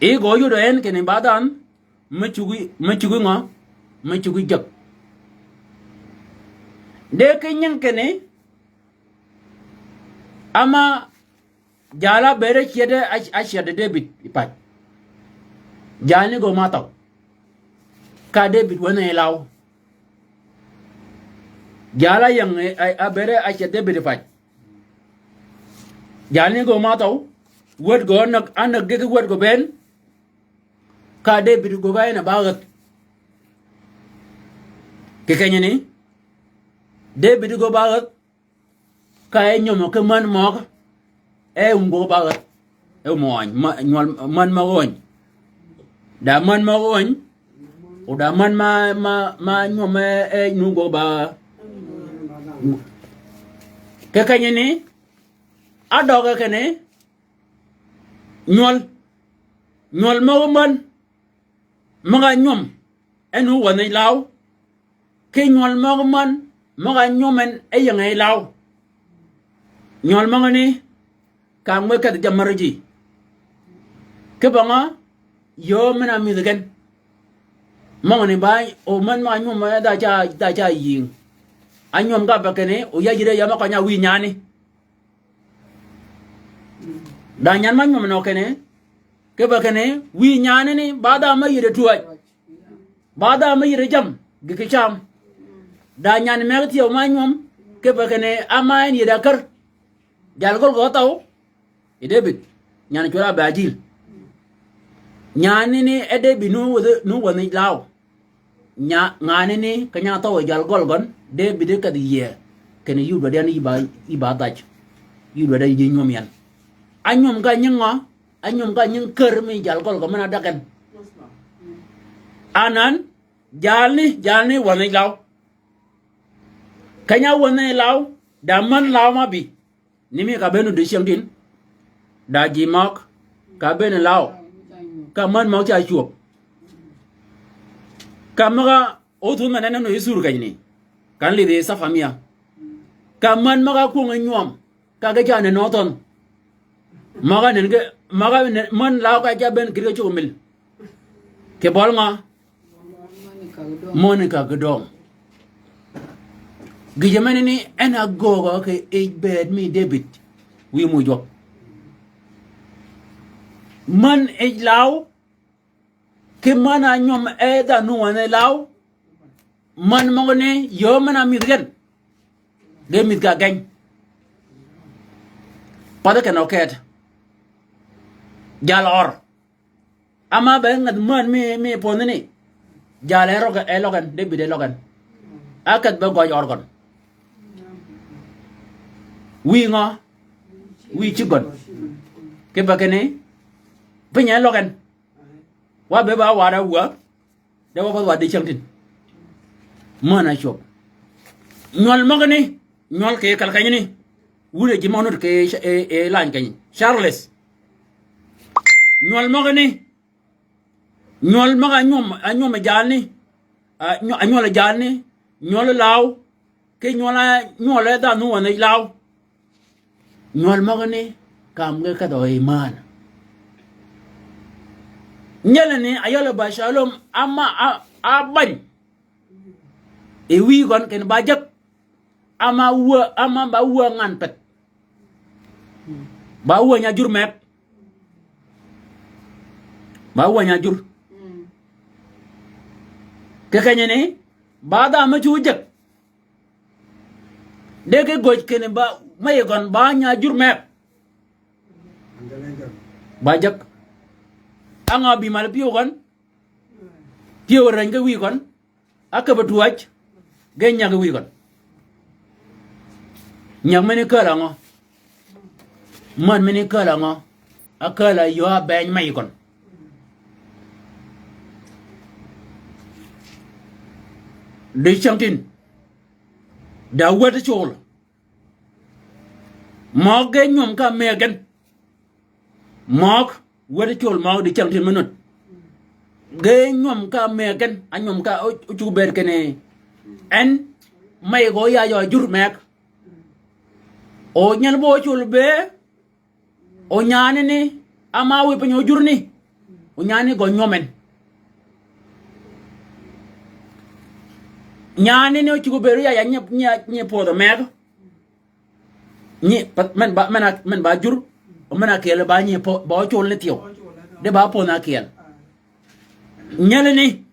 I gø yudø en kinni badh-a me cuggi, me cuggi ngø? Me cuggi jek. De ki nying kinni, ama jal-a bëëde cyedde, a, a cyedde Debïd yi pac. Jalni gø ma thøw. Ka Debïd wänhe yi law. Jal-a ying, a, a bëëde a cyedde Debïd yi pac. Jalni gø ma thøw. Wäd gø ánäg, ánäg gïki wäd gø bënn. Ka Debïd gø ba en a ba ghäth. Kì kenyani, Debïd gø ba ghäth. Ka e nyöm ki män møg, e um gø ba ghäth. E um øny, ma, nywøl män møg øny. Da män møg øny, o da män ma, ma, ma nywøm e, e nu gø ba. Kì kenyani, a døge kinni, nywøl, nywøl møg män, møg-a nywøm, en wu wänhi law, ki nywøl møg män, møg-a nywøm en e yinge yi law. Nywøl møgani, ka ngwe kedh jammär ji. Ki bøngø, yöö men-a mïdhi gen. Møgani ba, o män møg-a nywøm e dha ca, dha ca yïng. A nywøm ka be kinni, o ya yïde ya mø køny-a wïy nyaani. Da nyan ma nywøm nø kinni, kipe kinni, wïy nyaani ni, ba dha me yïde twäj. Ba dha me yïde jam, gïki cam. Da nyan meg thyew ma nywøm, kipe kinni, ama en yïde akär. Jal gøl gø thøw, yi Debïd, nyan cwøl a be ajil. Nyaani ni e Debïd nu wädhi, nu wänhi law. Nya, nganani keny-a thøw yi jal gøl gøn, Debïd kedh yie, kinni yï dwaddi yan yï ba, yï ba dhaj. Yï dwaddi yan yï nywøm yan. A nywøm ka nying ngø, a nywøm ka nying kär mi jal gøl gø men-a däg en. Anan, jalni, jalni wänhi law. Keny-a wänhi law, da män law ma bï. Ni mi ka bënn odiecyäng tin. Da ji møg, ka bënn law. Ka män møg ca cwöb. Ka møg-a óthudh men en en yi sur kenyni. Kan lidhi yi cafa mia. Ka män møg-a kwöngi nywøm. Ka ge ca nenni óthønh. Møg-a nenni ge, møg-a nenni, män law ka ca bënn kïdhi ge cuggi mil. Kì bøli ngø? Møn-a ka gidøng. Gïjø menani en a göögø kì yij bëëd mi Debïd. Wïy mu jwøk. Män yij law, ki män-a nywøm e dhanhø wänhi law, män møgani yöö men-a mïdhi gen. Ge mïdhi ka geny. Pathi ken-a ókeet. Jal ør. Ama be ngat män mi, mi pwönhani. Jal e røg, e løg en, Debïd e løg en. A kedh be gøj ør gøn. Wïy ngø? Wïy cïg gøn. Kipe kinni, piny e løg en. Wa be ba wad-a wä. De wa path wa di cäng tin. Män-a cwöb. Nywøl møgani, nywøl kì kal kenyani. Wun e ji mø nud kì, e, e lany keny. Charles. Nywøl møgani. Nywøl møg-a nywøm, a nywøm jalni. A nywø-, a nywøl jalni. Nywøl law. Ki nywøl a, nywøl e dhanhø wänhi law. Nywøl møgani, kam ge kedhø yi män. Nyelani, a yøl ba Absalom, ama a, a bany. Yi wïy gøn kinni ba jäg. Ama wä, ama ba wä ngan peth. Ba wä nya jur meg. Ba wä nya jur. Kì kenyani, ba dha me cu jäg. De ki göj kinni ba, me yi gøn ba nya jur meg. Ba jäg. Á ngø bï mal pyëw gøn. Pyëw reny ki wïy gøn. Á käbbi twäj. Ge nyag wïy gøn. Nyag meni kääl angø? Män meni kääl angø? Akääl a yöö a beny mey gøn. Di cyängtïn. Da wäd col. Møg ge nywøm ka mëggen. Møg, wäd col møg di cyängtïn me nud. Ge nywøm ka mëggen, a nywøm ka o, o cuggi bëëd kinni. En, mey gø ya yø jur mëgg. O nyel bo col bëë, o nyaani ni, ama wiy piny o jur ni. O nyaani gø nywøm en. Nyaani ni o cuggi bëëd ya, ya nyi, nyi, nyi pödhø mëgg. Nyi, pa, men ba, men a, men ba jur, men a kyel ba nyi pö, ba o col ni thyew. De ba pödhø na kyel. Nyel ni.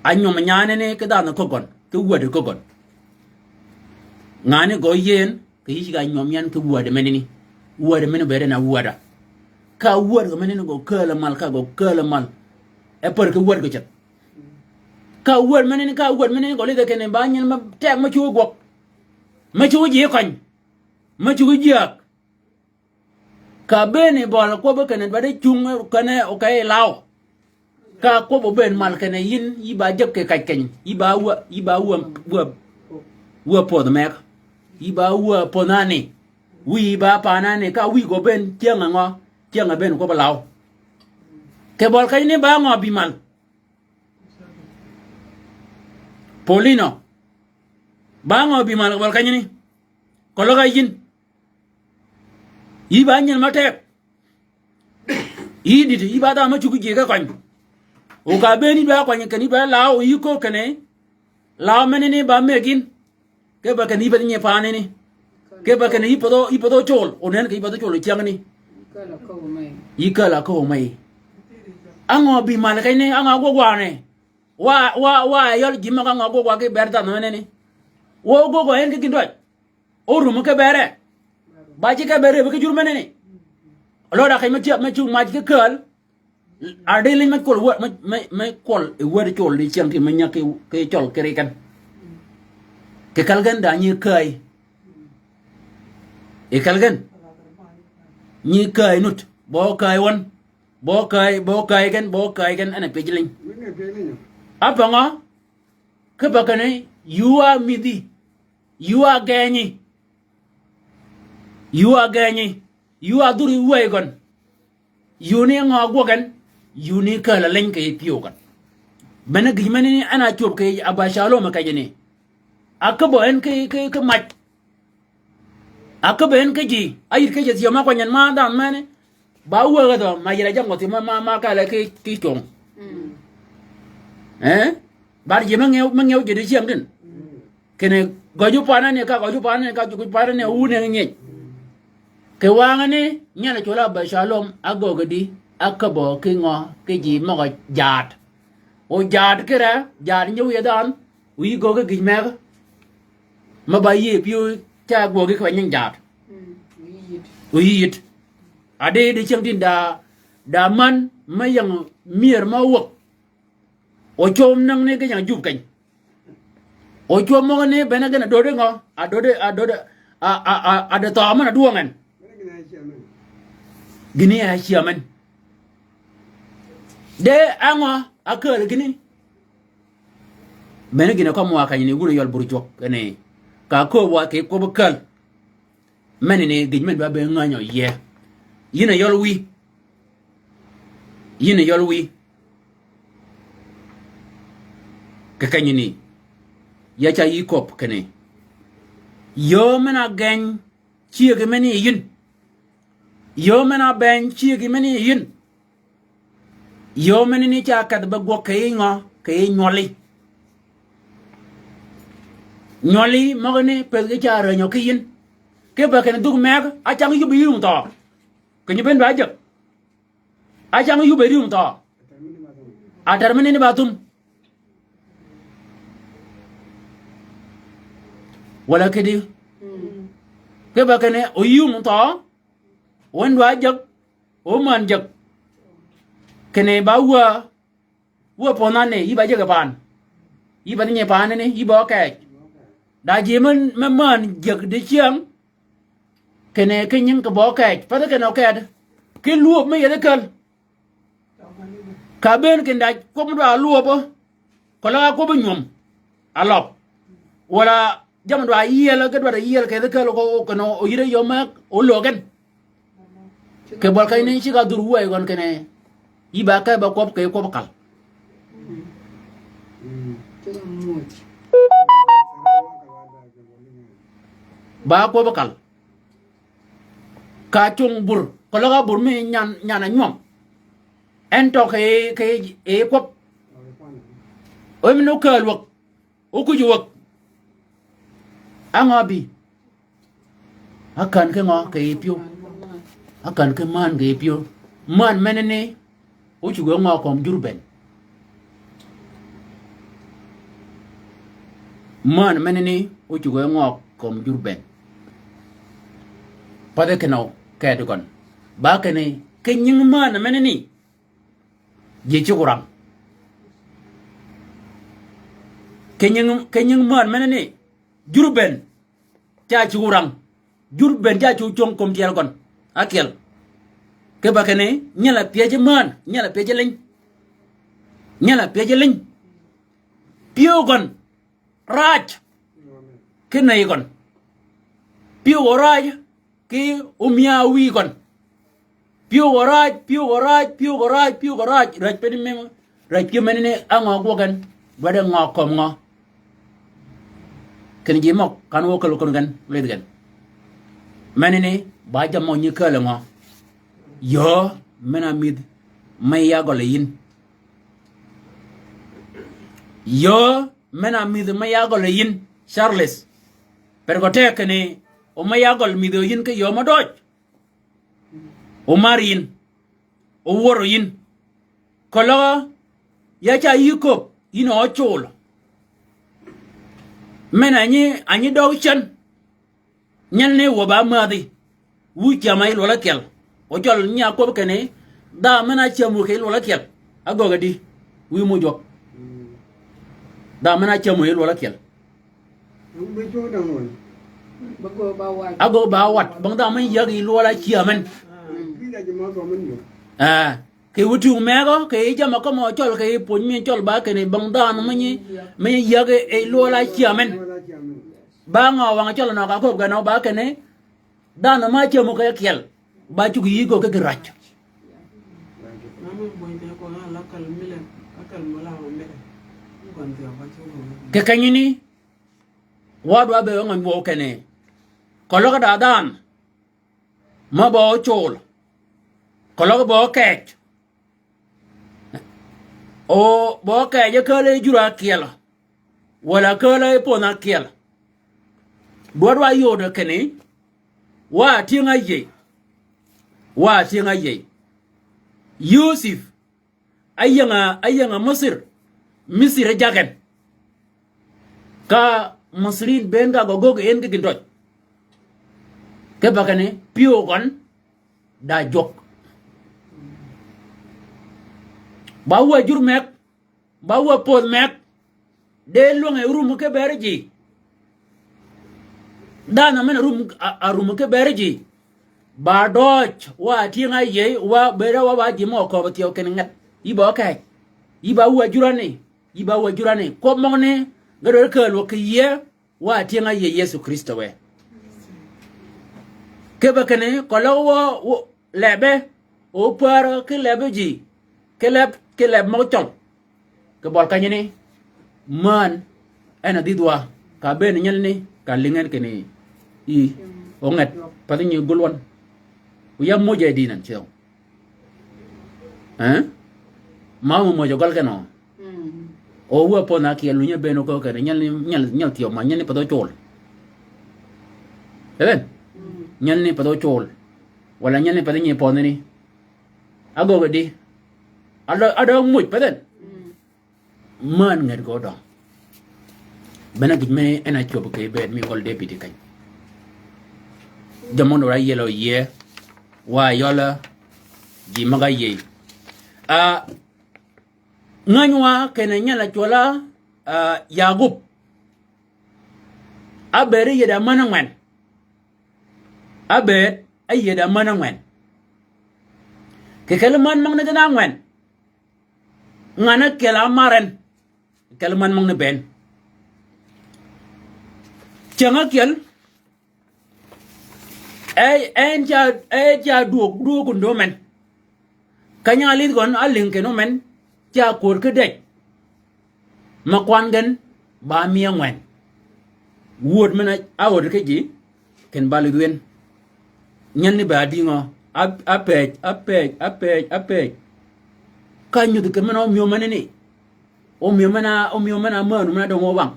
A nywøm nyaani ni ki dhanhø kögøn, ki wäd kögøn. Ngan ni gø yien, ki yïj ga nywøm yan ki wäd meni ni. Wäd meni bëëd na wäda. Ka wäd gø meni ni gø kääl mal, ka gø kääl mal. E pär ki wäd gø ceth. Ka wäd meni ni, ka wäd meni ni gø lidhe kinni ba nyel me teg me cuggi gwøg. Me cuggi ji køny. Me cuggi jyääg. Ka bëën yi bøli kwøbbi kinni dwaddi cung kinni okey law. Ka kwøbbi bëën mal kinni yïn, yï ba jäg kì käj keny. Yï ba wä, yï ba wä, wä, wä pödh mëgg. Yï ba wä pödh ani. Wïy yï ba pan ani. Ka wïy gø bëën cyäng angø? Cyäng a bëën kwøbbi law. Kì bøl keny ni ba ngø bï mal? Paulino. Ba ngø bï mal kì bøl keny ni? Keløg a yïn. Yï ba nyel me teg. Yï dït, yï ba dhanhø me cuggi ji ki køny. O ka bëën yï ba køny kinni yï ba law, yï köög kinni. Law meni ni ba mëggi yïn. Ki ba kinni yï ba nyi paani ni. Ki ba kinni yï pädhø, yï pädhø col. O nen kì yï pädhø col cyäng ni. Yï kääl a köög mey. Á ngø bï mal keny ni, á ngø gwøg wa ni. Wa, wa, wa yøl ji møg á ngø gwøg wa ki ber dhanhø meni ni. Wa o gwøg wa en ki gïn dwaj. O rum ki bere. Ba ji ki bere bi ki jur meni ni. Løøg da keny me tyëb me cung mac ki kääl. A di liny me kwøl wäd, me, me, me kwøl yi wäd col di cyängtïn me nyag ki, ki col ki ri gen. Kì kal gen da nyi kääy. Yi kal gen. Nyi kääy nud. Bø kääy wøn. Bø kääy, bø kääy gen, bø kääy gen, en a pyëj liny. Ápangø, ki ba kinni, yuu a mïdhi. Yuu a geenyi. Yuu a geenyi. Yuu a dhuri wäy gøn. Yuu ni ngø gwøg en? Yuu ni kääl a leny kì yij pyëw gøn. Bene gïj meni en a cwöb kì yij Abashalom kejini. Áköbbi en ki, ki, ki mac. Áköbbi en ki ji. Áyïd ki ji thyew ma kwany en ma dhanhø meni. Ba wäg dhø, ma yïr a jang wø thyew ma, ma, ma kale ki, ki cong. Mm. Eh? Bar ji me ngew, me ngew ji di cyängtïn. Mm. Kinni gøj opanani, ka gøj opanani, ka gøj opanani, wun en ngiej. Kì wangani, nyal col Abashalom, ágöggi di, áköbbø ki ngø, ki ji møg-a jaad. O jaad kire, jaad nyi wiy dhanhø, o yï göggi gïj mëgg. Me ba yïëy pyëw ca gwøggi kì ba nying jaad. Mm, o yï yït. O yï yït. A di, di cyängtïn da, da män, me ying myër me wäg. O cwøw nängi ni gïn ying jub keny. O cwøw møgani bene gïn a dödi ngø? A dödi, a dödi, a, a, a, a di thøø men a dwøng en. Gïni a cyäm en. De á ngø a kääl gïni? Bene gïn a kømmi wa kenyini wun a yøl bur jwøk kinni. Ka kööb wa kì kwøbbi kääl. Menani gïj men ba be ngänyø yie. Yïn a yøl wïy. Yïn a yøl wïy. Kì kenyini. Ya ca yï köbbi kinni. Yöö men-a geny cyëggi meni yi yïn. Yöö men-a beny cyëggi meni yi yïn. Yöö menani ca kedh be gwøg kì yij ngø? Kì yij nywøli. Nywøli møgani pëthgi ca ränyi ki yïn. Ki ba kinni dhuk mëgg, á cang yub yi yï wun thøø. Keny bënn ba jeg. Á cang yub yi yï wun thøø. A tær menani ba thum. Walà kidi. Ki ba kinni o yï wun thøø. O en dwa jeg. O män jeg. Kinni ba wä, wä pödhani, yï ba jeg yi pan. Yï ba dhi nyi paanani, yï ba ókääj. Da ji men, men män jek dicyäng. Kinni ki nying kì ba ókääj. Pathi kinni ókääj. Ki lwöb me yeth käl. Ka bëën kinni da kwøb dwa lwöbø. Keløg a kwøb nywöm. Aløb. Wala jammì dwa yiel, ge dwaddi yiel kì yeth käl ko, kinni oyïre yöm me olög gen. Kì bøl keny ni cigg-a dhur wuway gøn kinni. Yï ba ke ba kwøb kì kwøb kal. Ba kwøb kal. Ka cung bur, keløg a bur mi nyan, nyan a nywøm. En tø kì, kì, kì kwøb. Omi ni ókääl wäg. Ókuj wäg. Á ngø bï? Á kän ki ngø kì pyëw? Á kän ki män kì pyëw? Män menani ócuggi ngø kömi jur bënn? Män menani ócuggi ngø kömi jur bënn? Pathi kinni ókääj gøn. Ba kinni, ki nying män menani ji cuggi rang. Ki nying, ki nying män menani, jur bënn, ca cuggi rang. Jur bënn ca cuggi cwöng kömi tyel gøn. Ákyel. Ki ba kinni, nyel a pyëj män, nyel a pyëj liny. Nyel a pyëj liny. Pyëw gøn. Raj. Ki nëy gøn. Pyëw gø raj. Ki ómïa wïy gøn. Pyëw gø raj, pyëw gø raj, pyëw gø raj, pyëw gø raj. Raj peni mem. Raj pyëw menani á ngø gwøg gen. Dwaddi ngø kömi ngø. Kinni ji møg kan wø käl kömi gen. Lidh gen. Menani ba jammì møg nyi kääl ngø. Yöö men-a mïdh me ya gøl yïn. Yöö men-a mïdh me ya gøl yïn, Charles. Per gø teg kinni, o me ya gøl mïdhi yïn ki yöö mø døj. O mar yïn. O wör yïn. Keløg ya ca yï köbb, yïn a ócul. Men-a nyi, a nyi døg cen. Nyel ni wøb-a mädhi. Wu cyäm-a yi lwøl ákyel. O cøl nyi a kwøb kinni, dha men-a cyäm wu kì yi lwøl ákyel. Ágöggi di. Wu mujwøg. Dha men-a cyäm wu kì yi lwøl ákyel. Ágöggi ba wat. Bang dha men yäg yi lwøl ácyäm en. Ee. Kì wu tïng megø, kì yi jammì kømmi cøl, kì yi pwöny mi cøl ba kinni, bang dhanhø mi nyi, mi nyi yäg yi lwøl ácyäm en. Ba ngø wang cøl nø ka köbbi gen nø ba kinni, dhanhø ma cyämø kì ákyel, ba cuggi yï gø ki gï raj. Kì kenyani, wa dwa bëëd ngø nywøw kinni, keløg da dhanhø, ma ba ócul, keløg ba ókääj, o ba ókääj kääl yi jur ákyel, wala kääl yi pönh ákyel. Dwaddi wa yod kinni, wa tyëng-a áyïëy. Wa tyëng-a áyïëy. Yosep, áyäng-a, áyäng-a Misir. Misir jagen. Ka Misirin bënn ka gø göggi en ki gïndøj. Ki ba kinni, pyëw gøn, da jwøk. Ba wa jur meg, ba wa pödh meg, de lwäng-a rum ki bëri ji. Dhanhø men-a rum, a, a rum ki bëri ji. Ba døøj, wa tyëng-a áyïëy, wa bëëd wa ba ji mø köbbi thyew kinni nget. Yï ba ókääj. Yï ba wa jur ani. Yï ba wa jur ani. Kwøb møgani, ge dwaddi kääl wø kì yïëy, wa tyëng-a áyïëy Yëso Krïstø wë. Ki ba kinni, keløg wø, wø, lebbi, o pär ki lebbi ji, ki leb, ki leb møg cøl. Kì bøl kenyani, män, en a dhïdh wa, ka bëën nyelani, ka lïngi en kinni, yï, o nget, pathi nyi gul wøn. Wu ya moj a yi dïn en cïdhø. Ee? Ma mø moj a gøl gen o. Mm. O wu a pönh ákyel, wu nyi bëën o köög kinni, nyelani, nyel, nyel thyew ma, nyelani path ócul. Amen? Mm. Nyelani path ócul. Wala nyelani path nyi pönh ni. Ágöggi di. Adø, adø moj path en. Mm. Män nget gø døng. Bene gïj me en a cwöb kì bëëd mi gøl Debïd keny. Jammì mø dwaddi yelø yïëy. Wa yøl-a ji møg-a yïëy. A, ngäny wa kinni nyel a cwøl-a, ah, Yagub. Ábëëd áyïëd ámän ángwen. Ábëëd áyïëd ámän ángwen. Kì kelli män møgani gen ángwen. Ngan ákyel á mar en. Kelli män møgani bënn. Cyäng ákyel. E, en ca, e ca dwöög, dwöög kì ndöm men. Keny-a álidh gøn álïng kinni men, ca kwöör ki dej. Ma kwan gen, ba mi ángwen. Wööd men-a, a öd ki ji, ken ba lidh wen. Nyen ni ba dïngø, a, a pëj, a pëj, a pëj, a pëj. Ka nyudhi kì men-a ómïö men ni. Ómïö men-a, ómïö men-a määndu men-a döng wø wang.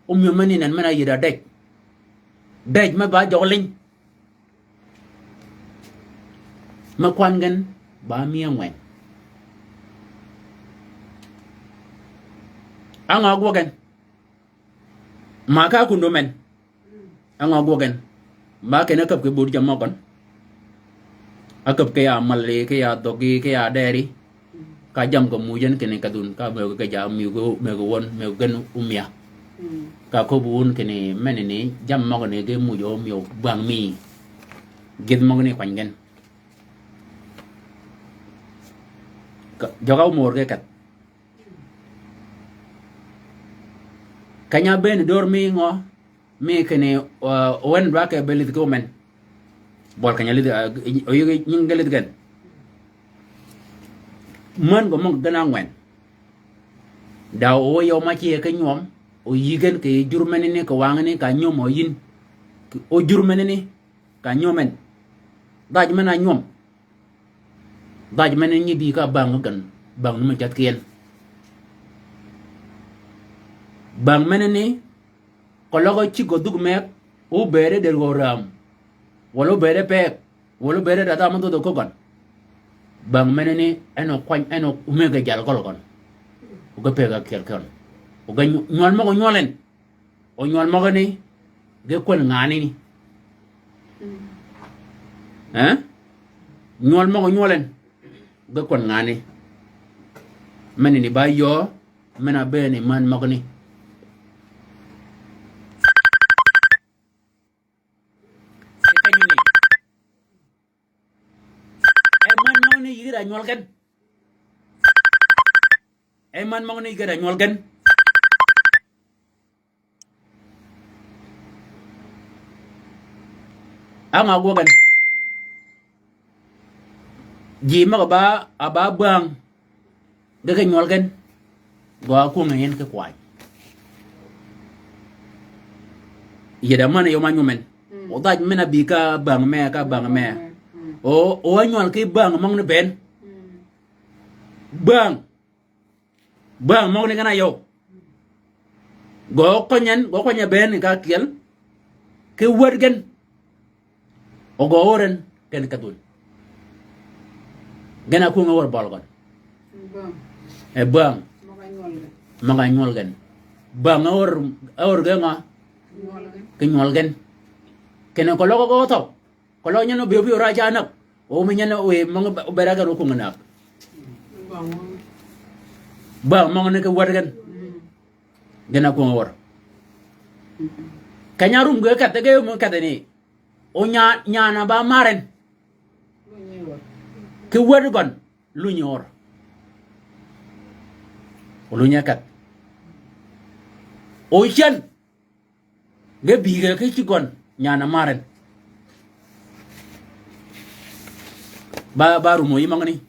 Ómïö men ni nen men-a yïdha dej. Dej me ba jøg liny. Me kwan gen ba mi ángwen. Á ngø ágwøg gen? Ma ka ákundø men. Á ngø ágwøg gen? Ba kinni ákäb ki bur jammì møgøn. Ákäb ki ya mali, ki ya dhøggi, ki ya deri. Ka jammì ka muuj en kinni ka dhun, ka mëgø ki ja, mëgø, mëgø wøn, mëgø gen ómïa. Mm. Ka köbbi wun kinni menani, jammì møgani ge muuj ómïö bang mi. Gidh møgani kwany gen. Ka, jøg-a ómör ge keth. Keny-a ábëën dör mi ngø, mi kinni, uh, wen dwa ke be lidh ki omen. Bøl keny-a lidh, uh, oyïg nying ge lidh gen. Män gø møg gen ángwen. Da o yøw ma ci ki nywøm, oyïg gen kì jur menani kì wangani ka nywøm o yïn. O jur menani ka nywøm en. Dhaj men-a nywøm. Dhaj men-a nyi bï ka bang gen, bang ni me cath ki en. Bang menani, keløg cigg-a dhug meg, óbëëde del gø räm. Walà óbëëde peeg, walà óbëëde da dha me dhodh-a köggan. Bang menani, en okwany, en omëggi jal gøl gøn. O ge pëgg-a ákyel kön. O ge nywøl, nywøl møg-a nywøl en. O nywøl møgani, ge kwän nganani. Mm. Eh? Nywøl møg-a nywøl en, ge kwän nganani. Menani ba yöö, men-a bëën ni män møgani. Kì kenyi ni. E män møgani yïgø da nywøl gen. E män møgani yïgø da nywøl gen. Á ngø ágwøg gen? Ji møg-a ba, a ba bäng. Ge ki nywøl gen. Gø ákwöng yi en ki kwany. Yïdha män yøm ánywøm en. Mm. O dhaj men-a bï ka bäng me, ka bäng me. Mm. O, o ánywøl ki bäng møgani bënn. Mm. Bäng. Bäng møgani gen-a yøw. Gø køny en, gø køny-a bënn ka ákyel. Ki wäd gen. O gø ör en, ken kedhun. Gen-a ákwöng-a wør bøl gøn. Bäng. E bäng. Møg-a nywøl gen. Møg-a nywøl gen. Bäng-a ör, ör gen-a. Nywøl gen. Ki nywøl gen. Kinni keløg gø thøw. Keløg nyen óbï óbï ora ca näg. O mi nyen óbï møg-a obed-a gen okwöng-a näg. Bäng. Bäng møgani ki wäd gen. Mm. Gen-a ákwöng-a wør. Keny-a rum ge kedhe ge mø kedhe ni. O nya, nyan-a ba mar en. Ki wäd gøn, lunyi ör. O lunyi kedh. O cen. Ge bï ge ki ci gøn, nyan-a mar en. Ba, ba rum o yï møgani.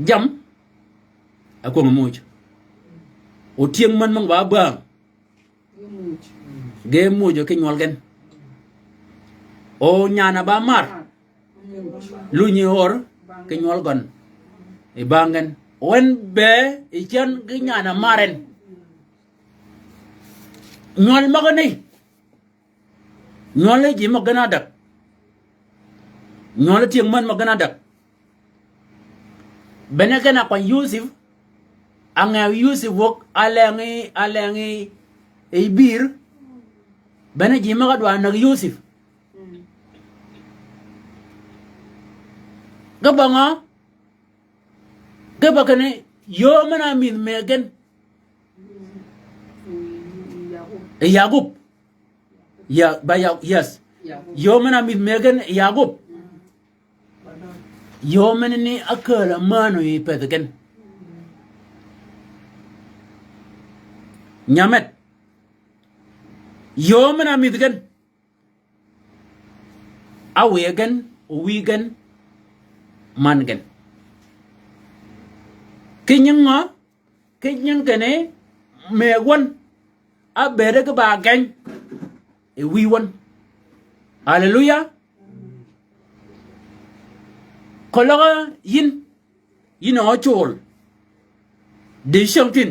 Jam, ákwöng-a muuj. O tyëng män møg-a ba bäng. Ge muuj ki nywøl gen. O nyan-a ba mar. Lunyi ör ki nywøl gøn. Yi bäng gen. O en be yi cen ki nyan-a mar en. Nywøl møgani. Nywøl ji møg gen ádäg. Nywøl tyëng män møg gen ádäg. Bene gen-a kwany Yusuf, a ngew Yusuf wøg, a lengi, a lengi, e bïr. Bene ji møg-a dwa näg Yusuf. Ge ba ngø, ge ba kinni, Yöö men-a mïdh mëggen. Yagub. Ya, ba ya, yes. Yöö men-a mïdh mëggen Yagub. Yöö menani ákääl-a mänø yi pëthi gen. Nyamet. Yöö men-a mïdh gen. Áwïy gen, ówïy gen, man gen. Ki nying ngø? Ki nying kinni mëgg wøn. Ábëëde ki ba geny. Yi wïy wøn. Aleluya. Keløg yïn, yïn a ócol. Dicengtin.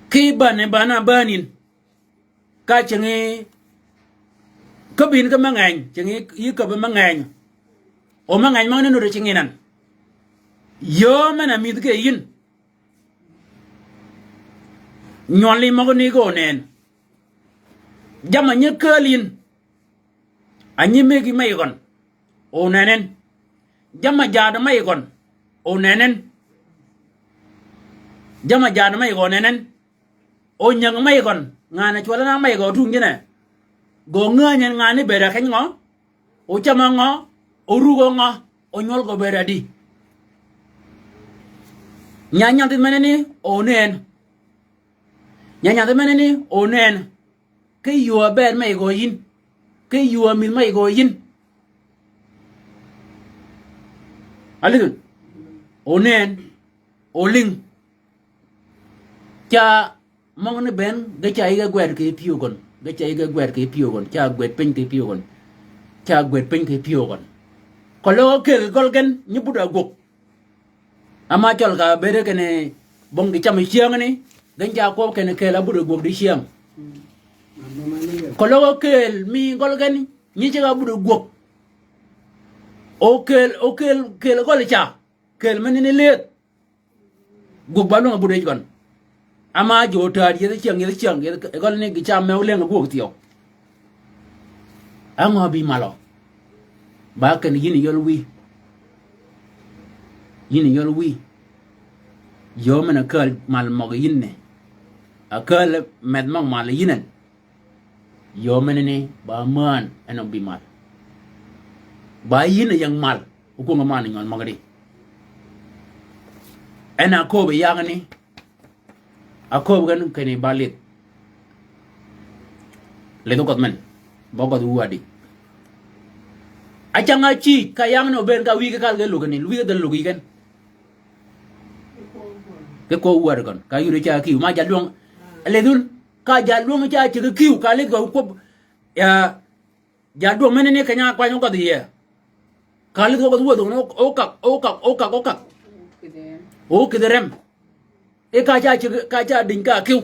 Ki bane bana banin. Ka cingi, ka bin ki me ngeny, cingi yï köbbi me ngeny. O me ngeny møgani nuti cingi nan. Yöö men-a mïdh ki yïn. Nywøli møgani ge onën. Jamm-a nyi kääl yïn. A nyi mëggi me yi gøn. Onën en. Jamm-a jaad me yi gøn. Onën en. Jamm-a jaad me yi gøn onën en. O nyäng me yi gøn. Ngan-a cwøl-a nang me yi gø tung jinne. Gø ngänyi en ngan-a bëëd-a keny ngø. O cam-a ngø. O rug-a ngø. O nywøl gø bëëd-a di. Nya nyandhi menani onën. Nya nyandhi menani onën. Ki yuu-a bër me yi gø yïn. Ki yuu-a mïdh me yi gø yïn. Alidhun. Onën. Olïng. Ca møgani bënn, ge ca yï ge gwed kì pyëw gøn. Ge ca yï ge gwed kì pyëw gøn. Ca gwed piny kì pyëw gøn. Ca gwed piny kì pyëw gøn. Keløg ákël gøl gen, nyi but-a ágwøg. Ama cøl ka bëëde kinni bong dicam cyängani, gen ca kwøb kinni kela but-a gwøg dicyäng. Keløg ákël mi gøl gen, nyi ceg-a but-a gwøg. O kël, o kël, kël gøl ca, kël menani lëëdh. Gwøg ba lwøng-a but-a yij gøn. Ama jø tääd yethi cyäng, yethi cyäng, yethi gøl ni gï ca møg lëng-a gwøg thyew. Á ngø bï malø? Ba kinni yïn yøl wïy. Yïn yøl wïy. Yöö men-a kääl mal møg yïn ni. A kääl medh møg mal yïn en. Yöö menani ba mään en o bï mal. Ba yïn a ying mal. Okwöng-a man nywøl møgani. En a kööb yi yagani. A kööb gen kinni ba lidh. Lidh óködh men. Ba óködh wu adi. Acang-a cïï ka yagani obëën ka wïy ki kal ge lugani. Wïy ki dhäl lug yi gen. Ki kööb wu adi gøn. Ka yudi ca kiw. Ma jal dwøng. Lidh wun. Ka jal dwøng ca ceg kiw. Ka lidh gø kwøb. Ya, jal dwøng menani keny-a kwany óködh yie. Ka lidh óködh wuödh gøn ókak, ókak, ókak, ókak. Ókïdhi rem. E ka ca ceg, ka ca diny ka kiw.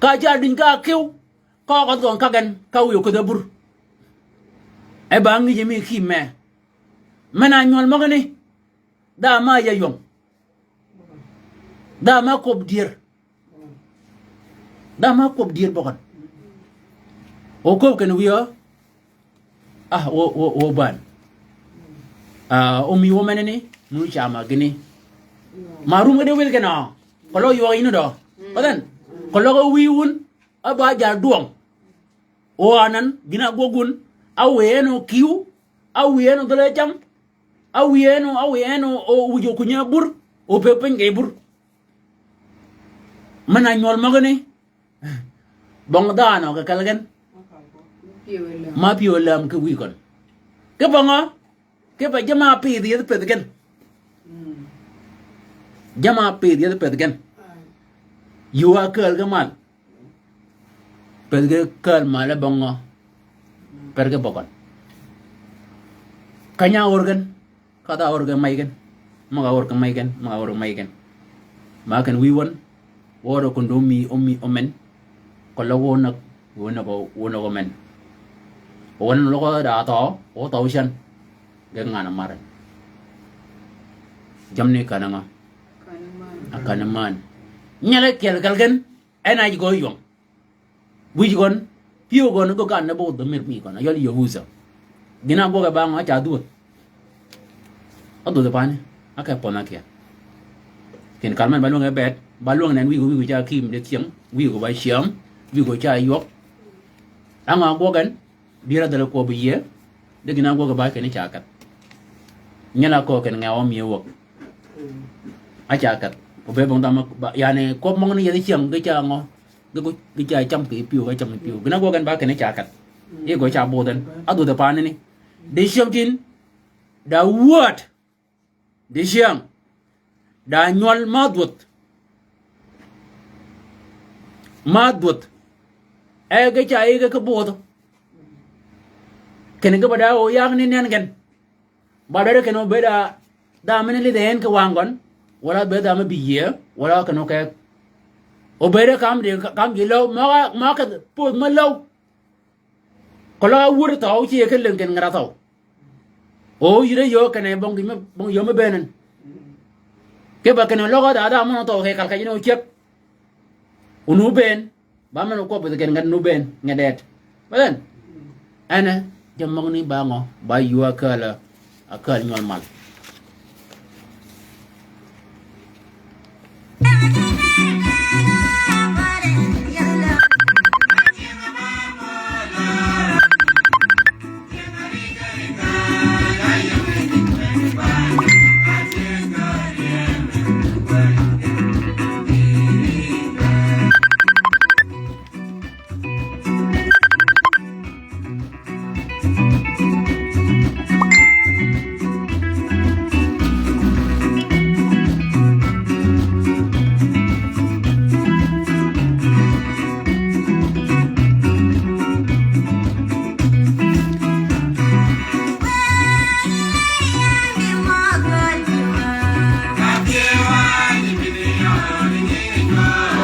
Ka ca diny ka kiw. Ka óködh gøn ka gen, ka wïy ókïdhi bur. E ba ngïjji mi ki me. Men-a nywøl møgani. Dha ma ya ywøng. Dha ma kwøb dyër. Dha ma kwøb dyër bøgøn. O kööb kinni wïy-a. Ah, o, o, o bän. Ah, o mi wø menani, munu cam-a gïni. Ma rum ge de wïl kinni. Keløg ywøg yïn dø. Ba then. Keløg wïy wun. Á ba jal dwøng. O anan, gïn-a ágwøg wun. Áwïy en o kiw. Áwïy en o dhäl-a cam. Áwïy en o, áwïy en o, o wïj okuny-a bur. O pëgg piny kì bur. Men-a nywøl møgani. Bong dhanhø kì kelli gen. Ma pyëw läm ki wïy gøn. Ki bong-a. Kipe jamm-a pïdh yethi pëthi gen. Jamm-a pïdh yethi pëthi gen. Yuu-a kääl ge mal. Pëthi ge kääl mal e bong-a. Per ge bøgøn. Keny-a ör gen. Ka dha ör ge mey gen. Møg-a ör ge mey gen. Møg-a ör ge mey gen. Ma ken wïy wøn. Wø dø kun dø mi, o mi, o men. Keløg wø näg, wø näg, wø näg men. Wøn løg da thøø, wø thøø cän. Ge ngan-a mar en. Jammì ni kän-a ngø? Kän-a män. A kän-a män. Nyel e kyel kelli gen, en a yij gø ywøng. Wïj gøn, pyëw gøn, gø gan ne bø dhø mïr mi gøn, a yøl Yehudha. Gïn-a gwøg e ba ngø, a ca dhwödh. A dhwödh e pani. Ake pøn-a kya. Ken kal men ba lwøng e bet, ba lwøng nen wïgo, wïgo ca kim de thyëng, wïgo ba cyäm, wïgo ca ywøg. Á ngø gwøg en, dyër-a dhäl kwøb yie, de gïn-a gwøg ba kinni ca kedh. Nyel-a köö ken ngewø mi wøg. A ca kedh. O be bong dama, ba, yani, kwøb møgani yethi cyäng, ge ca ngø, ge go, ge ca cam kì pyëw, ge cam kì pyëw. Gïn-a gwøg en ba kinni ca kedh. Yi go ca budh en, a dhwödh e paani ni. Dicyängtïn, da word. Dicyäng. Da nywøl ma dhwödh. Ma dhwödh. E ge ca yi ge ki budh. Kinni ge ba da o yag ni nen gen. Ba dwaddi kinni o bëëd a dha men lidh en ki wang gøn. Walà bëëd dha me bï yie. Walà kinni o keg. O bëëd kam di, kam di løw. Møg-a, møg-a kedh pödh me løw. Keløg a wur thøw, ci e ke leng ken ngerra thøw. O yïre yöö kene bong yöö me bënn. Ke ba kene løg-a dha dha men thøw ke kal ka yïn o cyäg. O nu bënn. Ba men o kwøb ken nget nu bënn, nget det. Ba then. Ene, jammì møgani ba ngø, ba yuu a kääl, a kääl nywøl mal.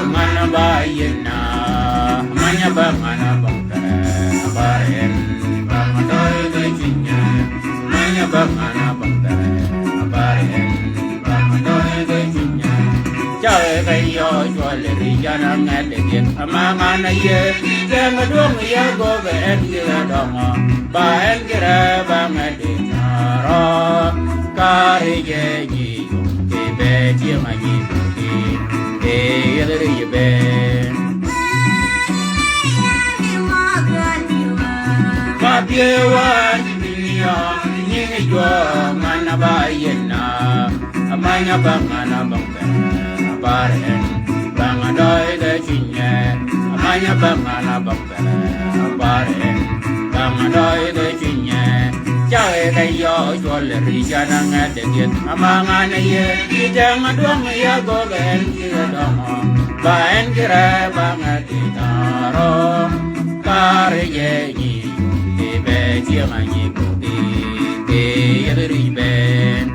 Ngana ba yena, manya ba ngana ba tara, ba en, ba ma doy ga cinya. Manya ba ngana ba tara, ba en, ba ma doy ga cinya. Chawe ga yo chwal ri jana ngade gin, ama ngana ye, jana dong ya go ba en gira dongo, ba en gira ba ngade naro, kari je nyi. Kì be tyëng-a nyi bukí, kì yeth ri be. Ba bye wa nyi bï nyiø, nyingi jwøk, man-a ba yienna, amany-a ba ngan-a bong ber, abar en, bang-a døøy ge cwinye, amany-a ba ngan-a bong Bar en, bang-a døøy ge cwinye. Cage ge yø cwøl ri jana ngede gyeth. Ama ngan-a ye, yi teng-a dwøng ya gog en ki døngø. Ba en ki re bang-a ki taro. Kari ye nyi, ki be tyeng-a nyi bukí, ki yedhi ri ben.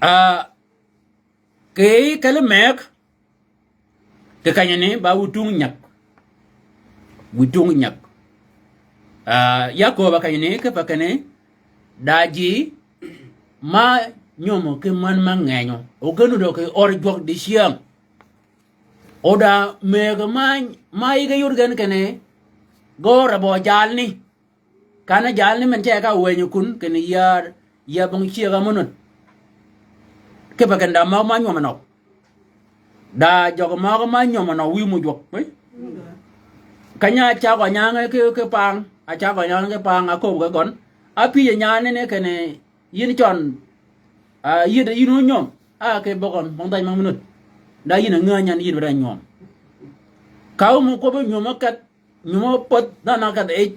Ah, Kì kelli meg, kì kenyani ba wi tung nyag. Wi tung nyag. Ah, Yakøb a kenyani kipe kinni, da ji ma nyömø ki män me ngenyø. O gen nuddø kì ör jwøk dicyäng. O da meg ma, ma yïge yod gen kinni, ge ör bø jalni. Kan-a jalni men ce ka weny kun, kinni ya, ya bong cyëg-a mø nud. Kipe kinni da møg ma nywøm nøg. Da jøg møg ma nywøm nøg wiy mø jwøk. Keny-a cagø nyange ki, ki pang, a cagø nyange ki pang, a köbbi ge gøn. A pyëj-a nyanni ni kinni yïn cøn, ah, yïd yïn wu nywøm, a ki bøgøn, bong dhaj mø mø nud. Da yïn a ngäny yan yïn bï da nywøm. Ka wum kwøbbi nywøm a kedh, Nyumø pödh dhanhø kedh yij.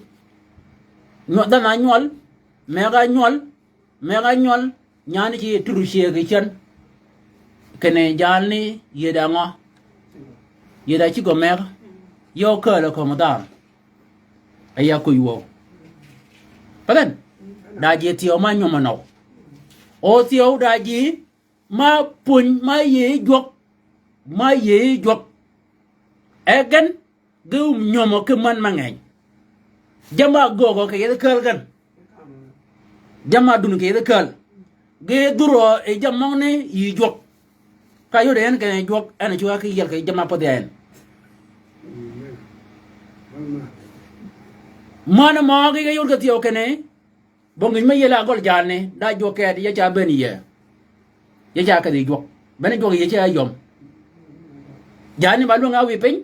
Nywø-, dhanhø nywøl, meg-a nywøl, meg-a nywøl, nyan ci tur cyëg kì cän. Kinni jalni yïd a ngø? Yïd a cigø meg. Yø kääl kömi dhanhø. A ya kuj wøw. Pathen. Da ji thyew ma nywømø nøw. O thyew da ji ma pwöny ma yïëy jwøk. Ma yïëy jwøk. E gen Ge wum nyömø ki män me ngeny. Jamm-a göögø kì yethi kääl gen. Jamm-a dun kì yethi kääl. Ge dhurø yi jammì møgani yi jwøk. Ka yod en kinni jwøk, en a cwø ki yiel kì jamm-a pödhi en. Män møgø ge yod kì thyew kinni, Bong ngij me yel a gøl jalni, da jwøk kedi, ya ca bëën yie. Ya ca kedhi jwøk. Bene jwøk yie ce ya yøm. Jalni ba lwäng a wï piny.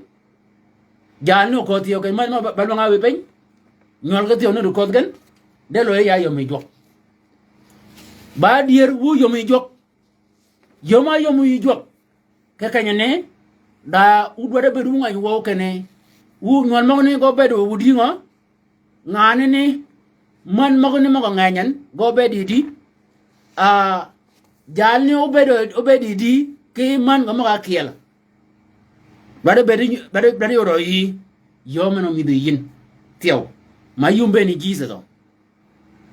Jalni oködh thyew keny männ mø ba, ba lwäng a wï piny. Nywøl ki thyew ni di ködh gen. De loyi ya yøm yi jwøk. Ba dyër wu yøm yi jwøk. Yöm a yöm yi jwøk. Ki kenyi ni, da wu dwaddi bëëd wu ngäny wøw kinni, wu nywøl møgani gø bëëd wu dïngø, nganani, män møgani møg-a ngeny en, gø bëëd yi dï, a, jalni óbëëd, óbëëd yi dï, ki män gø møg-a kyel. Dwaddi bëëd, dwaddi, dwaddi yod yi, yöm en ómïdhi yïn, thyew. Ma yum bëën yi Jisøs o.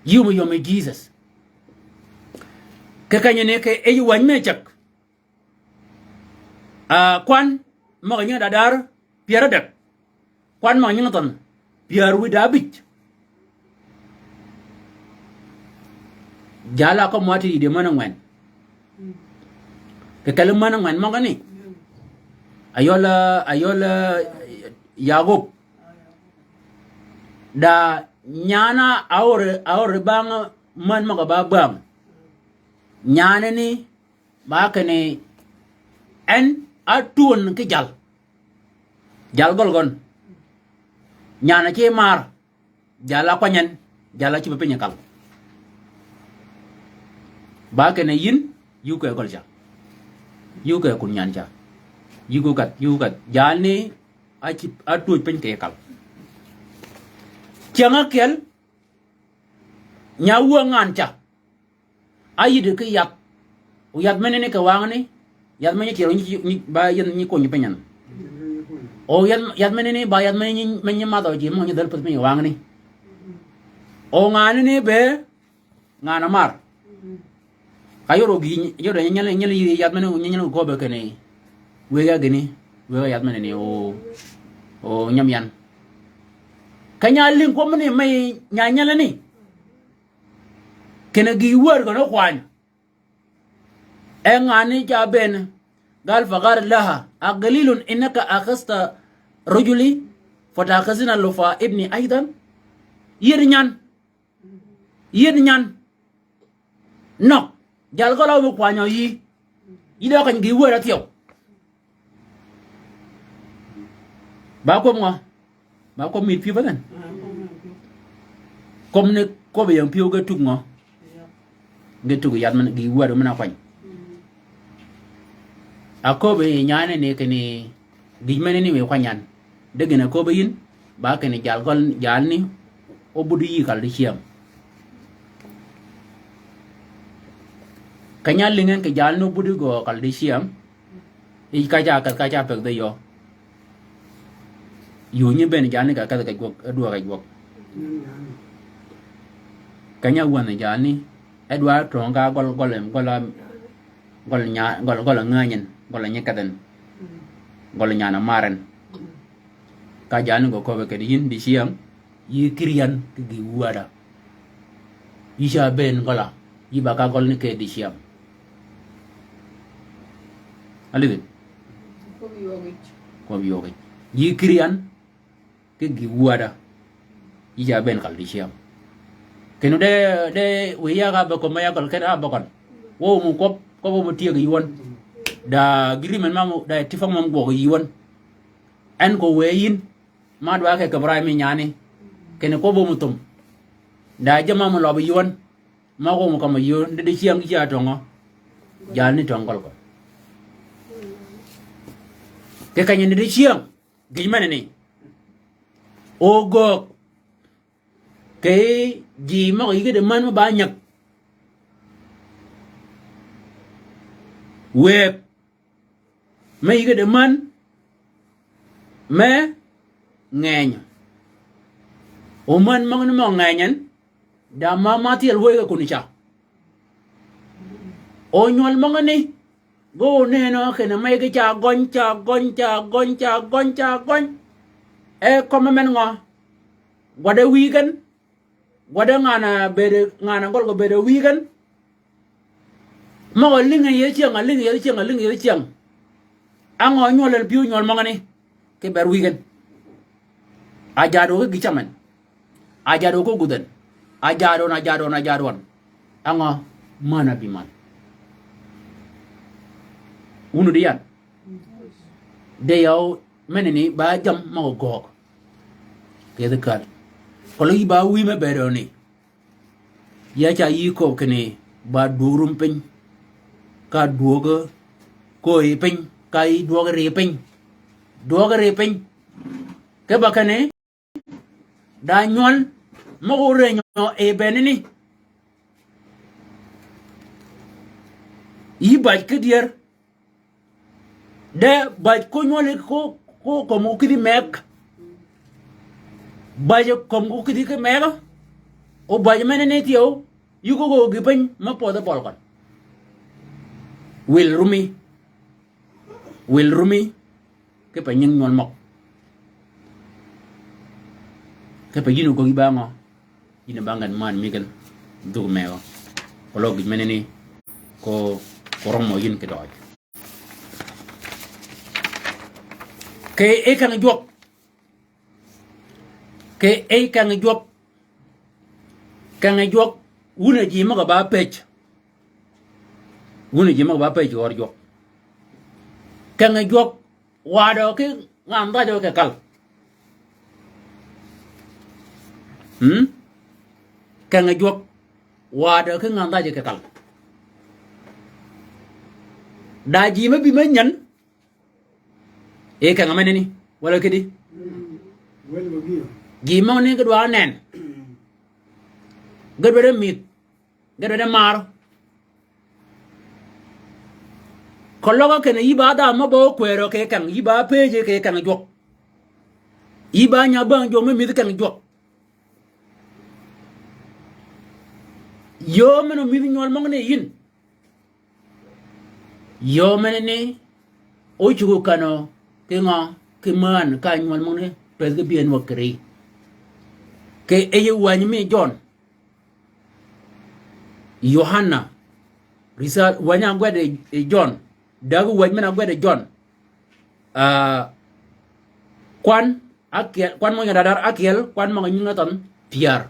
Yï wum yöm yi Jisøs. Ki kenyi ni ki yij wäny me ceg. A, kwan møg-a nyingi dadar pyär ádäg. Kwan møg-a nyingi thønh pyär wïdá ábïj. Jal a kømmi wa ti yïddi män ángwen. Kì kelli män ángwen møgani. Ayøl, ayøl, Yakob. Da nyan-a a ör, a ör bang män møg-a ba bang. Nyan-a ni ba kinni en átwön ki jal. Jal gøl gøn. Nyan-a ci mar. Jal a kwany en. Jal a cïb piny kal. Ba kinni yïn, yï kwe gøl ca. Yï kwe kun nyan ca. Yï kwe kat, yï kwe kat. Jalni a cïb, átwöj piny kì kal. Cyäng ákyel, nya wuö ngan ca. Áyïddi ki yath. O yath menani kì wangani. Yath me nyi tyel nyi, nyi, ba yath nyi kony piny en. O yath, yath menani ba yath me nyi, me nyi madhø ji mø nyi dhäl pädh piny wangani. O nganani be, ngan-a mar. Ka yod o gï, yod o nyel, nyel yï yath menani, nyel, nyel köbbe kinni. Wëgg-a gïni, wëgg-a yath menani, o, o nyam yan. Ka nya lïng kwøb ni me nya nyelani. Kinni gï wäd gøn ókwany. E ngan-a ca bëën, gal fa qala laha, aqalilun innaki akhadhti rajuli, fata'khudhina luhfa ibni aydan. Yïd nyan. Yïd nyan. Nøg. Jal gøl a ómi kwanyø yï. Yï dø keny gï wäd áthyew. Ba kwøb ngø? Ba kwøb mït pyëw ba then? Kwøb ni kwøb yi pyëw ge tug ngø? Ge tug yath men, gï wäd men-a kwany. Aköbbi nyan-a ni kinni gïj menani mi kwany yan. De gïn-a köbbi yïn, ba kinni jal gøl, jalni, óbudi yï kal dicyäng. Keny-a álïng en kì jalni óbudi gø kal dicyäng. Yij ka ca kedh ka ca pëgg dhø yø. Yuu nyi bëën jalni ka kedh kì gwøg, e dwøg kì gwøg. Keny-a wänhi jalni, e dwa töng ka gøl, gøl, gøl, gøl nya, gøl, gøl ngänyi en, gøl nyi kedh en. Gøl nyan-a mar en. Ka jalni gø köbbe kedi yïn dicyäng. Yï kïr yan ki gï wäda. Yï ca bëën gøla. Yï ba ka gøl ni ke dicyäng. Alidhi? Kwøb ywøg yij. Kwøb ywøg yij. Yï kïr yan ki gï wäda. Yï ca bëën kal dicyäng. Kinu de, de wiy ya ka be kömi ya gøl kedi a be køn. Wøw mu kwøb, kwøb mu tyëg yi wøn. Da agreement ma mu, da ittifak ma mu gwøg yi wøn. En ko wë yïn. Ma dwa ke kì Ibrahim nyan-a. Kinni kwøb mu thum. Da jamm-a mu løb yi wøn. Ma kwøb mu kømmi yi wøn. Di dicyäng ca töngø. Jalni töng gøl gø. Kì kenyi ni dicyäng. Gïj menani. O göög. Kì ji møg-a yïge di män me ba nyäg. Wëëg. Me yïge di män me ngeny. O män møgani mø ngeny en, da ma, ma thyel wëgg-a kun ca. O nywøl møgani, gø onënø kinni me yïge ca gøny, ca gøny, ca gøny, ca gøny, ca gøny. E kømmi men ngø? Gwaddi wïgen, gwaddi ngan-a bëëd, ngan-a gøl gø bëëd wïgen. Møg-a lïngi yethi cyäng, a lïngi yethi cyäng, a lïngi yethi cyäng. Á ngø nywøl en pyëw nywøl møgani, ki ber wïgen. A jadø ki gï cam en. A jadø ki gudh en. Ajaad wøn, ajaad wøn, ajaad wøn. Á ngø? Män a bï män. Wun di yan. De yøw menani ba jammì møg-a göög. Kì yij kal. Keløg yï ba wïy me bëëdø ni. Ya ca yï köbbi kinni ba dwøg rum piny. Ka dwøg kööyi piny. Ka yï dwøg ri piny. Dwøg ri piny. Ki ba kinni da nywøl møg-a órenyø yi bënani. Yï baj ki dyër. De baj ko nywøli ko, ko kömi ko kïdhi meg. Baj kömi ko kïdhi ki meg. O baj menani thyew. Yï ko göögi piny me pödhi bøl gøn. Wil rumi. Wil rumi. Kipe nying nywøl møg. Kipe yïn ogöggi ba ngø? Yïn ba ngan män mi gïn dhuk megø. Keløg gïj menani ko, ko rømmø yïn ki døøj. Kì yij keng jwøk. Kì yij keng jwøk. Keng jwøk. Wun a ji møg-a ba pëj. Wun a ji møg-a ba pëj wør jwøk. Keng jwøk. Wadø ki ngan dhajø kì kal. Hmm? Keng jwøk. Wadø ki ngan dhajø kì kal. Da ji me bï me nyän. E keng menani. Walà kidi. Ji møgani gidwa nen. Gidwa de mïdh. Gidwa de mar. Keløg kinni yï ba dhanhø mø ba ókwërø kì keng, yï ba pëjji kì keng jwøk. Yï ba nya bäng jwøk me mïdhi keng jwøk. Yöö men-a ómïdhi nywøl møgani yïn. Yöö menani ócugø kanø ki ngø, ki män ka nywøl møgani pëthi ki bï en wäg kì ri. Kì yij wänyi mi Jøn. Yohana. Risa-, wänyi ágwed yi, yi Jøn. Dägi wäj men-a ágwed yi Jøn. Ah, kwan ákyel, kwan møg-a nying-a dar dar ákyel, kwan møg-a nying-a thønh pyär.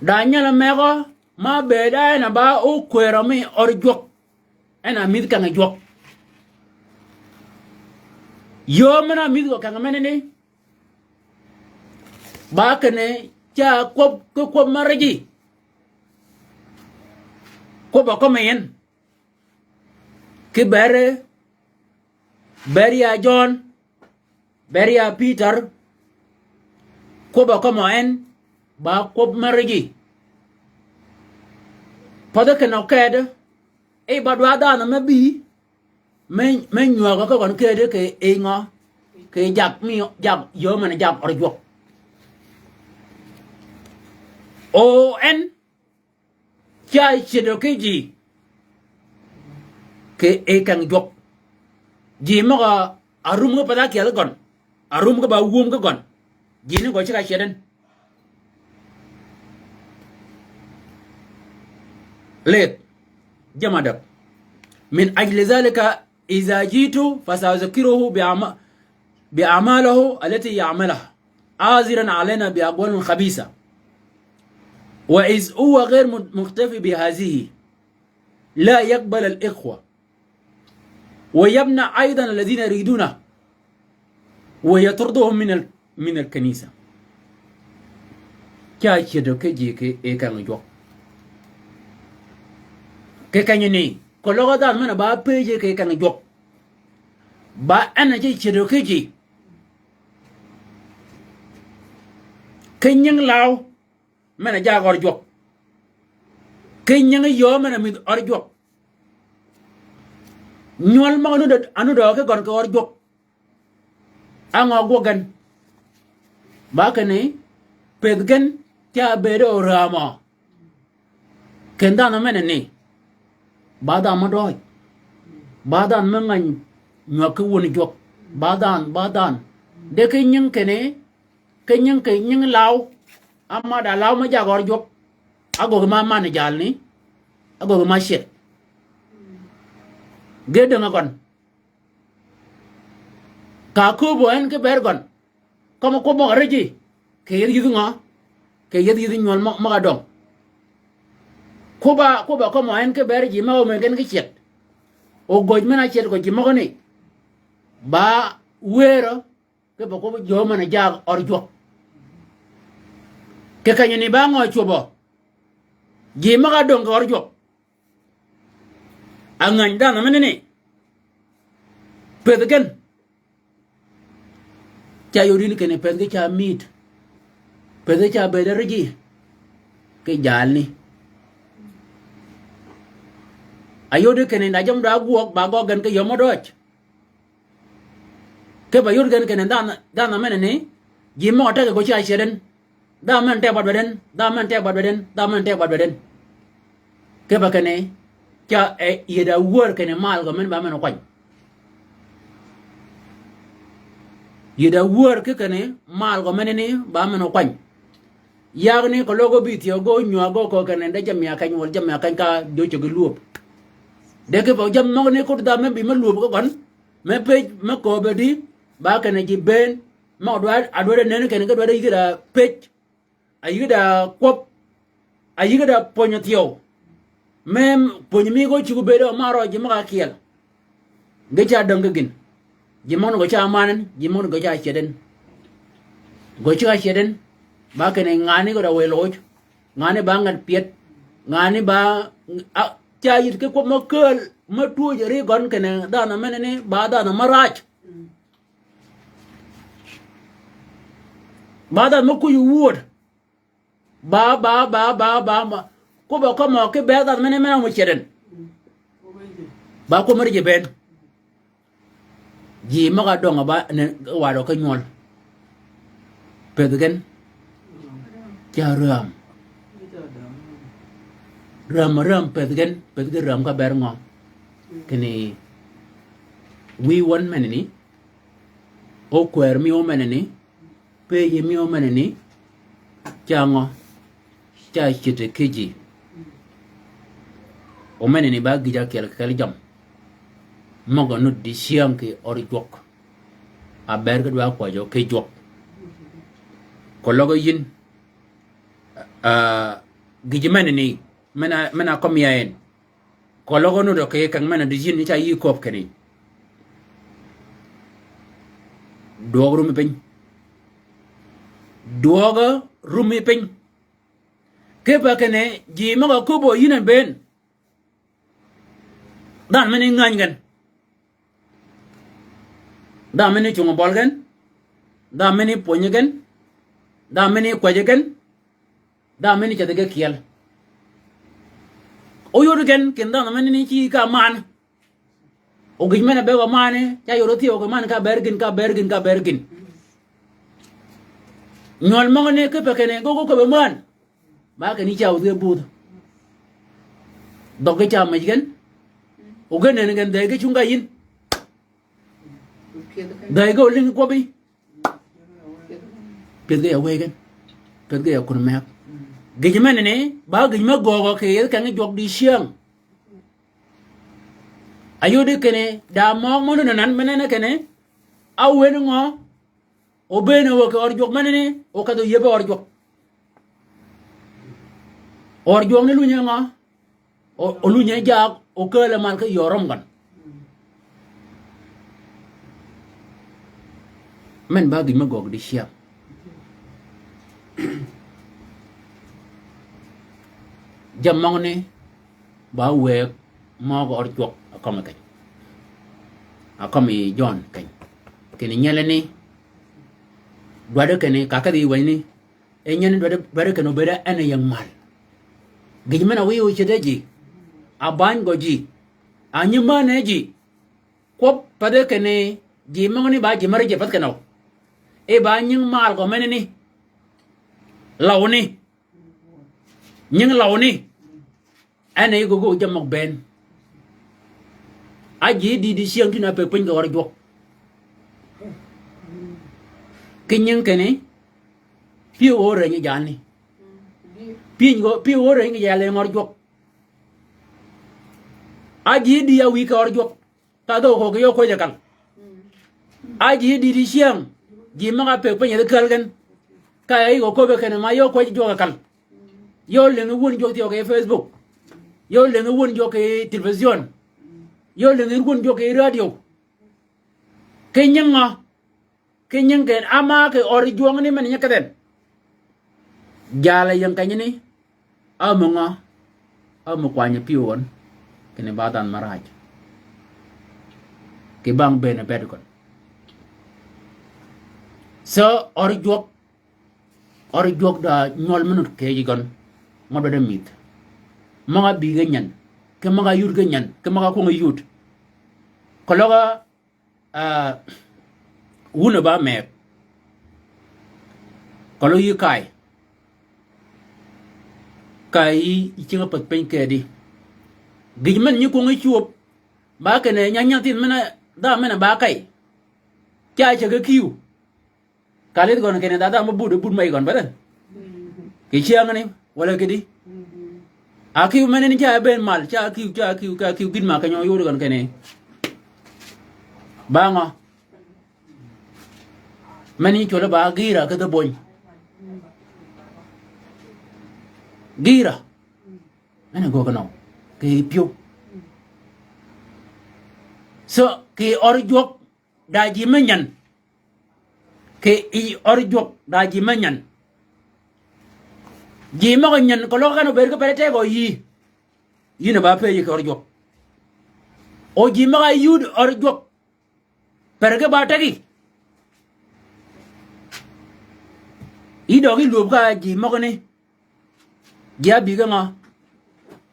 Da nyal-a megø, ma bëëd á en a ba ókwërø mi ør jwøk. En a mïdh keng jwøk. Yöö men-a mïdh gø keng menani. Ba kinni ca kwøb, ki kwøb mø rijji. Kwøb-a kømmi en. Ki beri, beri ya Jøn, beri ya Pïtør, kwøb-a kømmi en, ba kwøb mø rijji. Pädhi kinø kedi, e ba dwa dhanhø me bï, me, me nywägø ki gøn kedi kì yij ngø, kì yij jak mi, jak yöö men-a jak ør jwøk. O en, ca cyëdø ki ji, kì yij keng jwøk. Ji møg-a árum ki pädh ákyel ki gøn. Árum ki ba wum ki gøn. Ji ni gø ceg-a cyëd en. Leth. Jamm-a däg. من أجل ذلك إذا جئت فسأذكره بأعم-، بأعماله التي يعملها، عاذرا علينا بأقوال خبيثة. وإذ هو غير مكتفي بهذه، لا يقبل الإخوة، ويمنع أيضا الذين يريدونه، ويطردهم من ال-، من الكنيسة. Ca cyëdø ki ji kì yij keng jwøk. Kì kenyani, keløg dhanhø men-a ba pëjji kì yij keng jwøk. Ba en a ce cyëdø ki ji. Ki nying law men-a jag ør jwøk. Ki nying yöö men-a mïdh ør jwøk. Nywøl møg-a nudø, a nudø ki gøn kì ør jwøk. Á ngø gwøg gen? Ba kinni pëth gen ca bëëd oräämø. Ken dhanhø menani. Ba dhanhø mø døøj. Ba dhanhø mø ngäny nywäg ki wun jwøk. Ba dhanhø, ba dhanhø. De ki nying kinni, ki nying, ki nying law. Ama da law mø jag ør jwøk. Ágöggi ma man jalni. Ágöggi ma cyëd. Ge däng-a gøn. Ka ákööbø en ki ber gøn. Kømmi kwøb møg-a rijji. Kì yij yïdhi ngø? kì yeth yeth nywøl mø-, møg-a døng. Kwøbb-a, kwøbb-a kømmi en ki ber ji møg-a omeg gen ki cet. O gøj men-a cet gø ji møgani. Ba wërø, kipe kwøbbi jø men-a jaag ør jwøk. Kì kenyani ba ngø cwøbbø? Ji møg-a døng kì ør jwøk. A ngäny dhanhø menani. Pëthi gen. Ca yod yïn kinni pëthi gen ca mït. Pëthi gen ca bëëd ri ji. Ki jalni. A yod kinni da jammì da ágwøg ba gøggi gen ki yöm mø døj. Kipe yod gen kinni dhanhø, dhanhø menani, ji møg-a teg gø ca ceden. Dhanhø men-a teg bad bad en, dhanhø men-a teg bad bad en, dhanhø men-a teg bad bad en. Kipe kinni, ca, e, yïddi awär kinni mal gø men ba men-a kwany. Yïddi awär ki kinni mal gø menani ba men-a kwany. Yagni keløg óbï thyew gø ónywag gø kinni de jammì a keny wøl jammì a keny ka jø ceg ki lwöb. De kipe jammì møgani kod dhanhø me bï me lwöb gø gøn. Me pëj, me kööb di, ba kinni ji bënn, me adwar, adwar nen kinni ge dwar yïg da pëj, a yïg da kwøb, a yïg da pwönyi thyew. Me pwönyi mi gø cuggi bëëd o marø ji møg-a kyel. Ge ca däng ki gïn. Ji møgani gø ca man en, ji møgani gø ca ceden. Gø ca ceden, ba kinni ngani gø da wëy loj, ngani ba ngad pyed, ngani ba, a, ca yïddi ki kwøb mø kääl, mø twöj ri gøn kinni dhanhø menani, ba dhanhø mø raj. Ba dhanhø mø kuj wuöd. Ba, ba, ba, ba, ba, ba. Kwøbb-a kømmi ki ber dhanhø menani men-a mø ceden. Ba kwøb mø ri ji bënn. Ji møg-a døng-a ba ni wadø ki nywøl. Pëthi gen. Ca räm. Räm, räm pëthi gen, pëthi gen räm ka ber ngø. Kinni wïy wøn menani. O kwër mi o menani. Pëjji mi o menani. Ca ngø. Ca cïdhi ki ji. O menani ba gïj ákyel kel jammì. Møg-a nud dicyäng kì ør jwøk. A ber ki dwa kwäjjø ki jwøk. Keløg yïn. A, gïj menani. Men-a, men-a kømmi ya en. Keløg nuddø kì keng men-a dicyäng ni ca yï kööb kinni. Dwøøg rummi piny. Dwøøg rummi piny. Kipe kinni ji møg-a köbbø yïn a bënn. Dhanhø menani ngäny gen. Dhanhø menani cungi bøl gen. Dhanhø menani pwönyi gen. Dhanhø menani kwäjji gen. Dhanhø menani ceth ge kyel. O yod gen kinni dhanhø menani ci ka man. O gïj men-a be gø mani, ca yod óthyew kì man ka ber gïn, ka ber gïn, ka ber gïn. Nywøl møgani kipe kinni gø gø köbbi män. Ba kinni ca wuth ge budh. Dhøggi ca mej gen. O ge nen gen dhey ge cungi ka yïn. Dhey ge olïngi kwøbbi. Pyëdh ge ya wëy gen. Pyëdh ge ya kun meg. Gïj menani, ba gïj me gøøgø kì yethi keng jwøk dicyäng. A yodi kinni, da møg mø nudd nan men-a kinni, a wen ngø, o bënn-a wø kì ør jwøk menani, o kedh-a óyieb ör jwøk. Ör jwøk ni lunyi ngø, o, o lunyi jaag, o kääl-a mal ki yø rømgøn. Men ba gïj me gøggi dicyäng. Jammì møgani, ba wëgg møg-a ør jwøk a kømmi keny. A kømmi Jøn keny. Kinni nyelani, dwaddi kinni, ka kedhi wänyi ni, e nyelani dwaddi, dwaddi kinni obëëd en a ying mal. Gïj men-a wiy ocede ji, a bany gø ji, a nyi männi ji, kwøb pathi kinni ji møgani ba ji mär ji path kinøw. E ba nying mal gø menani. Lawni. Nying lawni. En e gø gø jammì møg bënn. A ji di dicyäng tïn a pëgg piny kì ør jwøk. Ki nying kinni, pyëw o rënyi jalni. Pyëny gø, pyëw o rënyi jalni ör jwøk. A ji di a wïy kì ør jwøk. Ka dhøg köög kì yø kwäjji kal. A ji di dicyäng, ji møg-a pëgg piny yethi kääl gen. Ka yï gø köbbe kinni ma yø kwäjji jwøk kal. Yø lïngi wun jwøk thyew kì Facebook. Yø lïngi wun jwøk kì television. Yø lïngi wun jwøk kì radio. Kì nying ngø? Kì nying ken ama kì øri jwøngni men nyi kedhen. Jal-a ying kenyani. Ámø ngø? Ámø kwany pyëw gøn. Kinni ba dhanhø maraaj. Kì bang bënn-a bëëd gøn. So, øri jwøk. Øri jwøk da nywøl me nud kì yij gøn. Mø dwaddi mïdh. Møg-a bï ge nyan. Ki møg-a yud ge nyan. Ki møg-a kwøng-a yud. Keløg-a Ah, wun a ba meg. Keløg yï kay. Kay yï, yï cingi pädh piny kedi. Gïj men nyi kwøng-a cwöb. Ba kinni nya nyathïn men-a, dha men-a ba kay. Ca ceg-a kïw. Ka lidh gøn kinni dha dha mø bud, bud mey gøn beden. Kì cyängani, walà kidi. A kïw menani ca bëën mal, ca kïw, ca kïw, ca kïw gïn ma keny-a óyod gøn kinni. Ba ngø? Meni cwøl ba gïra ki dhø bony. Gïra. Meni gø kinø. Kì pyëw. So, kì øri jwøk da ji me nyan. Kì yij øri jwøk da ji me nyan. Ji møg-a nyan keløg kan obëëd ki pere tegø yï. Yïn a ba pëjji kì øri jwøk. O ji møg-a yud øri jwøk. Pere ki ba tegi. Yï døøg yï lwöb ka ji møgani. Ji ábï ge ngø?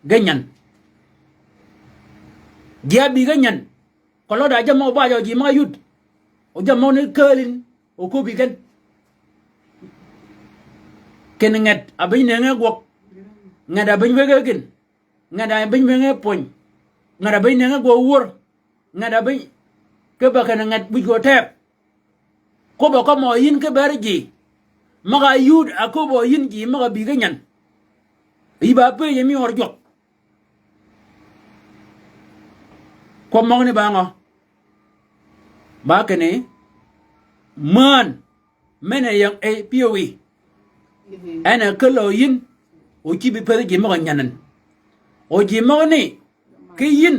Ge nyan. Ji ábï ge nyan. Keløg da jammì obajø ji møg-a yud. O jammì ni kääl yïn, o köbbi gen. Kinni nget a bï nënge gwøg. Nget a bï wëggi gïn. Nget a bï nënge pwöny. Nget a bï nënge gwøg wör. Nget a bï, ki ba kinni nget wïj gø teg. Köbb-a kømmi yïn ki ber ji. Møg-a yud a köbb-a yïn ji møg-a bï ge nyan. Yï ba pëjji mi øri jwøk. Kwøb møgani ba ngø? Ba kinni, mään, men-a ying e pyëwí. En a kälø yïn, o cïbi pëthi ji møg-a nyanin. O ji møgani, ki yïn,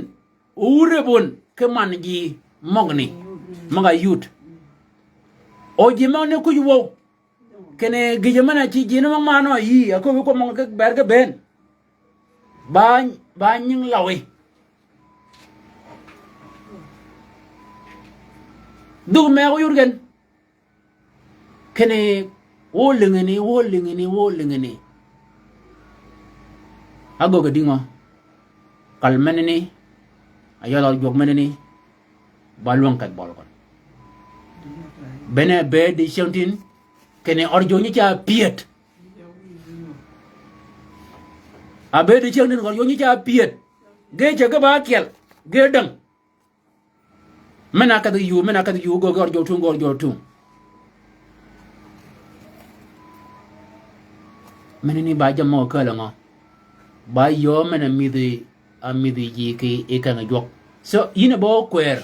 o wur rëb wun, ki man ji møgani, møg-a yud. O ji møgani kuj wøw. Kinni gïjø men-a ci jini mø man-a yï, a köbbi kwøb møgani ki ber ki bënn. Ba, ba nying lawi. Dhuk megø yud gen. Kinni wø lïngini, wø lïngini, wø lïngini. Agöggi dïngø? Kal menani, a yødh øri jwøk menani, ba lwäng kedh bøli gøn. Bene bëëd di cyängtïn, kinni øri jwøk nyi ca pyëd. A bëëd di cyängtïn øri jwøk nyi ca pyëd. Ge ceg ki ba kyel, ge däng. Men-a kedhi yuu, men-a kedhi yuu, gø gø øri jwøk tung, gø øri jwøk tung. Menani ba jammì møg-a kääl ngø? Ba yöö men-a mïdhi, a mïdhi ji kì yi keng-a jwøk. So, yïn a ba ókwër,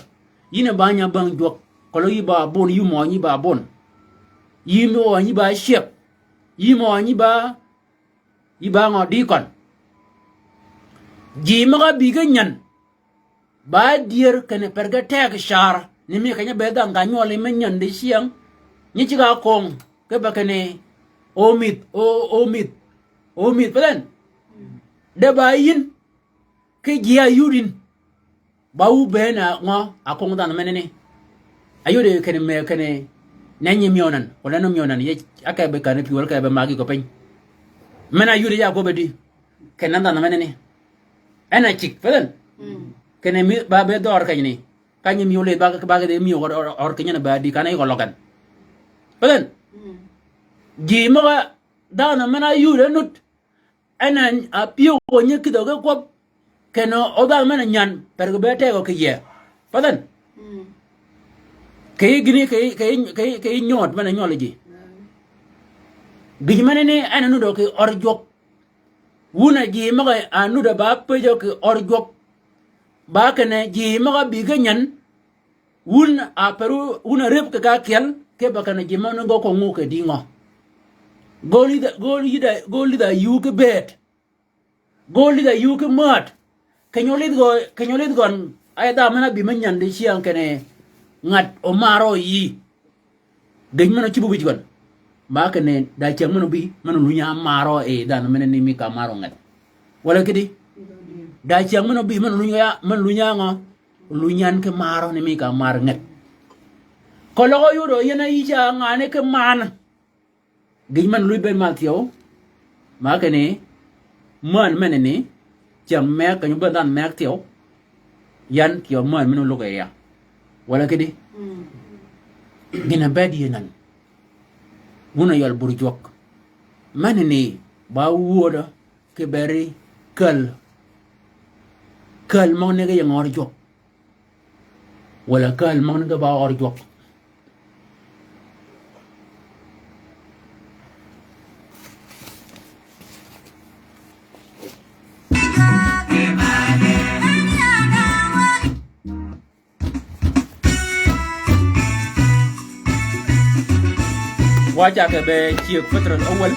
yïn a ba nya bäng jwøk, keløg yï ba bun, yï mø nyi ba bun. Yï mø nyi ba cyëg, yï mø nyi ba Yï ba ngø dï køn? Ji møg-a bï ge nyan. Ba dyër kinni per ge teg car. Ni mi keny-a bëëd dhanhø ka nywøli me nyan dicyäng. Nyi ceg-a köng. Ki ba kinni o mïdh, o, o mïdh. O mïdh, pa dhen. De ba yïn. Ki ji-a yud yïn. Ba wu bëën a ngø, a köng dhanhø menani. A yode kinni me kinni, ne nyi myøw nan, kolani myøw nan, ye, a ke be kani pyëwal ke be magi ko piny. Men-a yode ya ko be di, kinni dhanhø menani. En a cig, pa dhen. Mm. Kinni mi, ba be dhøør kenyani. Ka nyi myëw leth ba, ba ge de myëw ør, ør, ør kenyani ba di, kani ko løg en. Pa dhen. Mm. Ji møg-a dhanhø men-a yode nud. En a pyëw ko nyi kïdhø ki kwøb. Kinni odhanhø men-a nyan, per ge be tegø kì yie. Pa dhen. Mm. Kì yï gïni, kì yï, kì yï, kì yï, kì yï nywød men-a nywøl ji. Mm. Gïj menani en a nudø kì øri jwøk. Wun a ji møg-a nudø ba pëjjø kì øri jwøk. Ba kinni ji møg-a bï ge nyan, Wun a per wun a rëb kì ka kyel, ki ba kinni ji møgani gø ko ngø kì dï ngø. Gø lidh, gø lidh, gø lidh a yuu ki bëëd. Gø lidh a yuu ki määd. Keny-a lidh gø, keny-a lidh gøn, a dha men-a bï me nyän dicyäng kinni ngat omarø yï. Gïj men-a cïb wïj gøn. Ba kinni da cyäng men-a bï, men-a lunya marø yi dhanhø men-a ni mi ka marø nget. Walà kidi. Da cyäng men-a bï, men-a lunya, men-a lunya ngø? Lunyan ki marø ni mi ka mar nget. Keløg óyudø yien a yï ca ngani ki man. Gïj men-a luy bëëd mal thyew. Ma kinni, män men-a ni, cyäng meg, keny-a bëëd dhanhø meg thyew. Yan thyew män men-a olög yi ya. Walà kidi. Mm. Gïn-a bëëd yï nan. Wun a yøl bur jwøk. Men-a ni, ba wödø, ki beri käl. Käl møgani ge ying ør jwøk. Walà käl møgani ge ba ør jwøk. Wa cake be ciek Petros awal.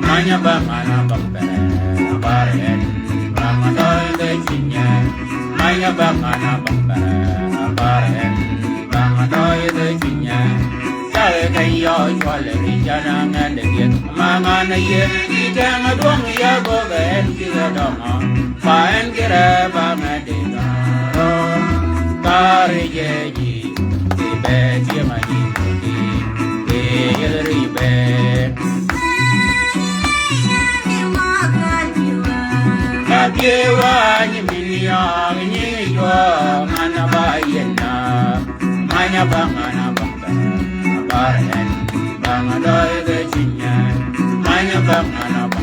Manya bang ana bang bere, baren, bang adoy de chinye. Manya bang ana bang bere, baren, bang adoy de chinye. Sawe ke yo chwal ri jana ngende giet. Mangana ye, iteng aduong ya go ben ki ga dongo. Pa en kire bang adinaro. Kari ye ji. Kì bëëd tyëng a nyi böggi, kì yethi rïj bëëd. Ka bye wa nyi min yøg nyi jwøk, man a ba yin na. Many a bang an a bang bang, a bar en, bang a døy ge cwiny en. Many a bang an a bang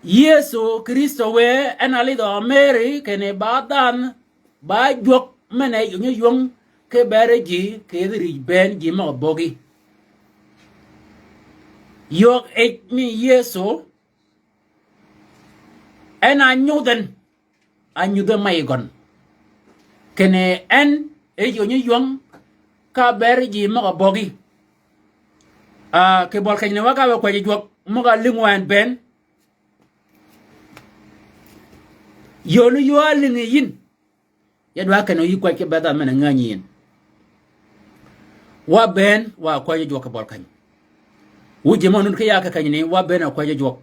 Yëso Krïstö wë en a lidhø Meri kinni ba dhanhø, ba jwøk men-a yï onyi ywöng ki beri ji kì yethi rïj bënn ji møg-a böggi. Yögg yij mi Yëso en a nyudh en, a nyudhe mey gøn. Kinni en e ji onyi ywöng ka beri ji møg-a böggi. Ah, kì bøli keny ni wa ka be kwäjji jwøk møg-a lïngi wa en bënn. Yöö ni yöö a lïngi yïn. Ya dwa kenni yï kwäjji ki bëëd dhanhø men-a ngänyi yïn. Wa bënn wa kwäjji jwøk kì bøli keny. Wu ji mø nuti ki ya kì keny ni wa bënn a kwäjji jwøk.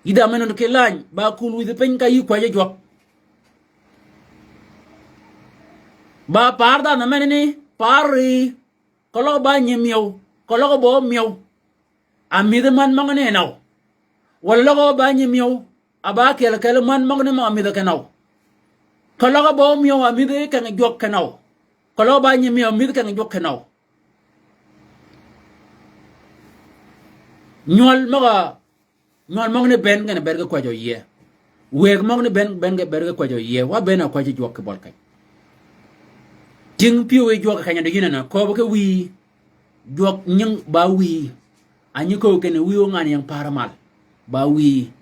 Yï dhanhø men nuti ki lany ba kul wïdhi piny ka yï kwäjji jwøk. Ba par dhanhø men ni, par ri. Keløg ba nyi myew, keløg ba ómyew. A mïdhi man møgani enøw. Walà løg ba nyi myew, a ba kyel kel man møgani møg-a mïdhi kenøw. Keløg ba ómyew a mïdhi kengi jwøk kenøw. Keløg ba nyi myew a mïdhi kengi jwøk kenøw. Nywøl møg-a Nywøl møgani bënn gen a bër ge kwäjjø yie. Wëgg møgani bënn, bënn ge bër ge kwäjjø yie. Wa bënn a kwäjji jwøk kì bøli keny. Tyëng pyëwe jwøk keny-a di yïn en a köbbi ki wïyi. Jwøk nyingi ba wïyi. A nyi köbbi kinni wïyi óngan ying par mal. Ba wïyi.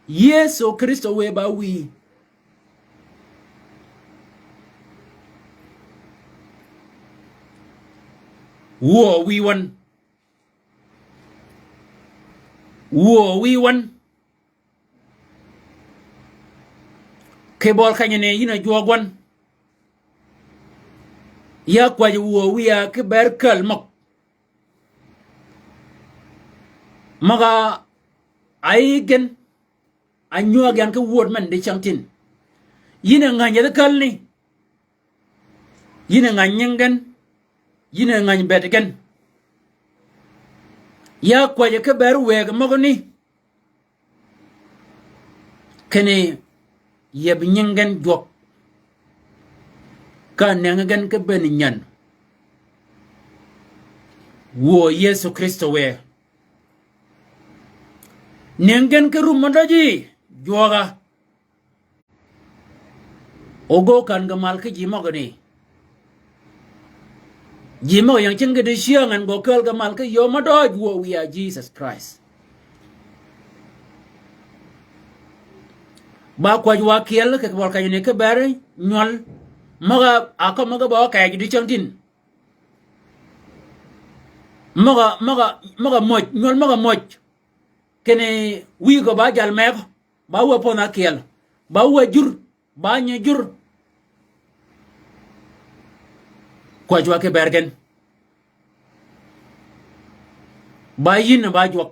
Yëso Krïstö wë ba wïyi. Wuö wïyi wøn. Wuö wïyi wøn. Kì bøli keny-a ni yïn a jwøk wøn. Ya kwäjji wuö wïya ki bër käl møg. Møg-a yï gen. A nywääg yan ki wööd men di cäng tin. Yïn a ngäny yethi källi. Yïn a ngäny nyingi gen. Yïn a ngäny bëëd gen. Ya kwäjji ki bër wëgg møgani. Kinni yeb nyingi gen jwøk. ka nëngi gen ki bënn nyän. Wuö Yëso Krïstø wë. Nëngi gen ki rum mø døji jwøga. O gø kän ge mal ki ji møgani. Ji møg ying cingi di cyäng en gø käl ge mal ki yöö mø døøj wuö wïya Jisøs Krist. Ba kwäj wa kyel kì bøl kanyani ki beri nywøl. Møg-a ákömi ge ba ókej di cängtïn. Møg-a, møg-a, møg-a møj, nywøl møg-a møj. Kinni wïgø ba jal megø. Ba wuö pödh ákyel. Ba wuö jur. Ba nyi jur. Kwäj wa ki ber gen. Ba yïn ba jwøk.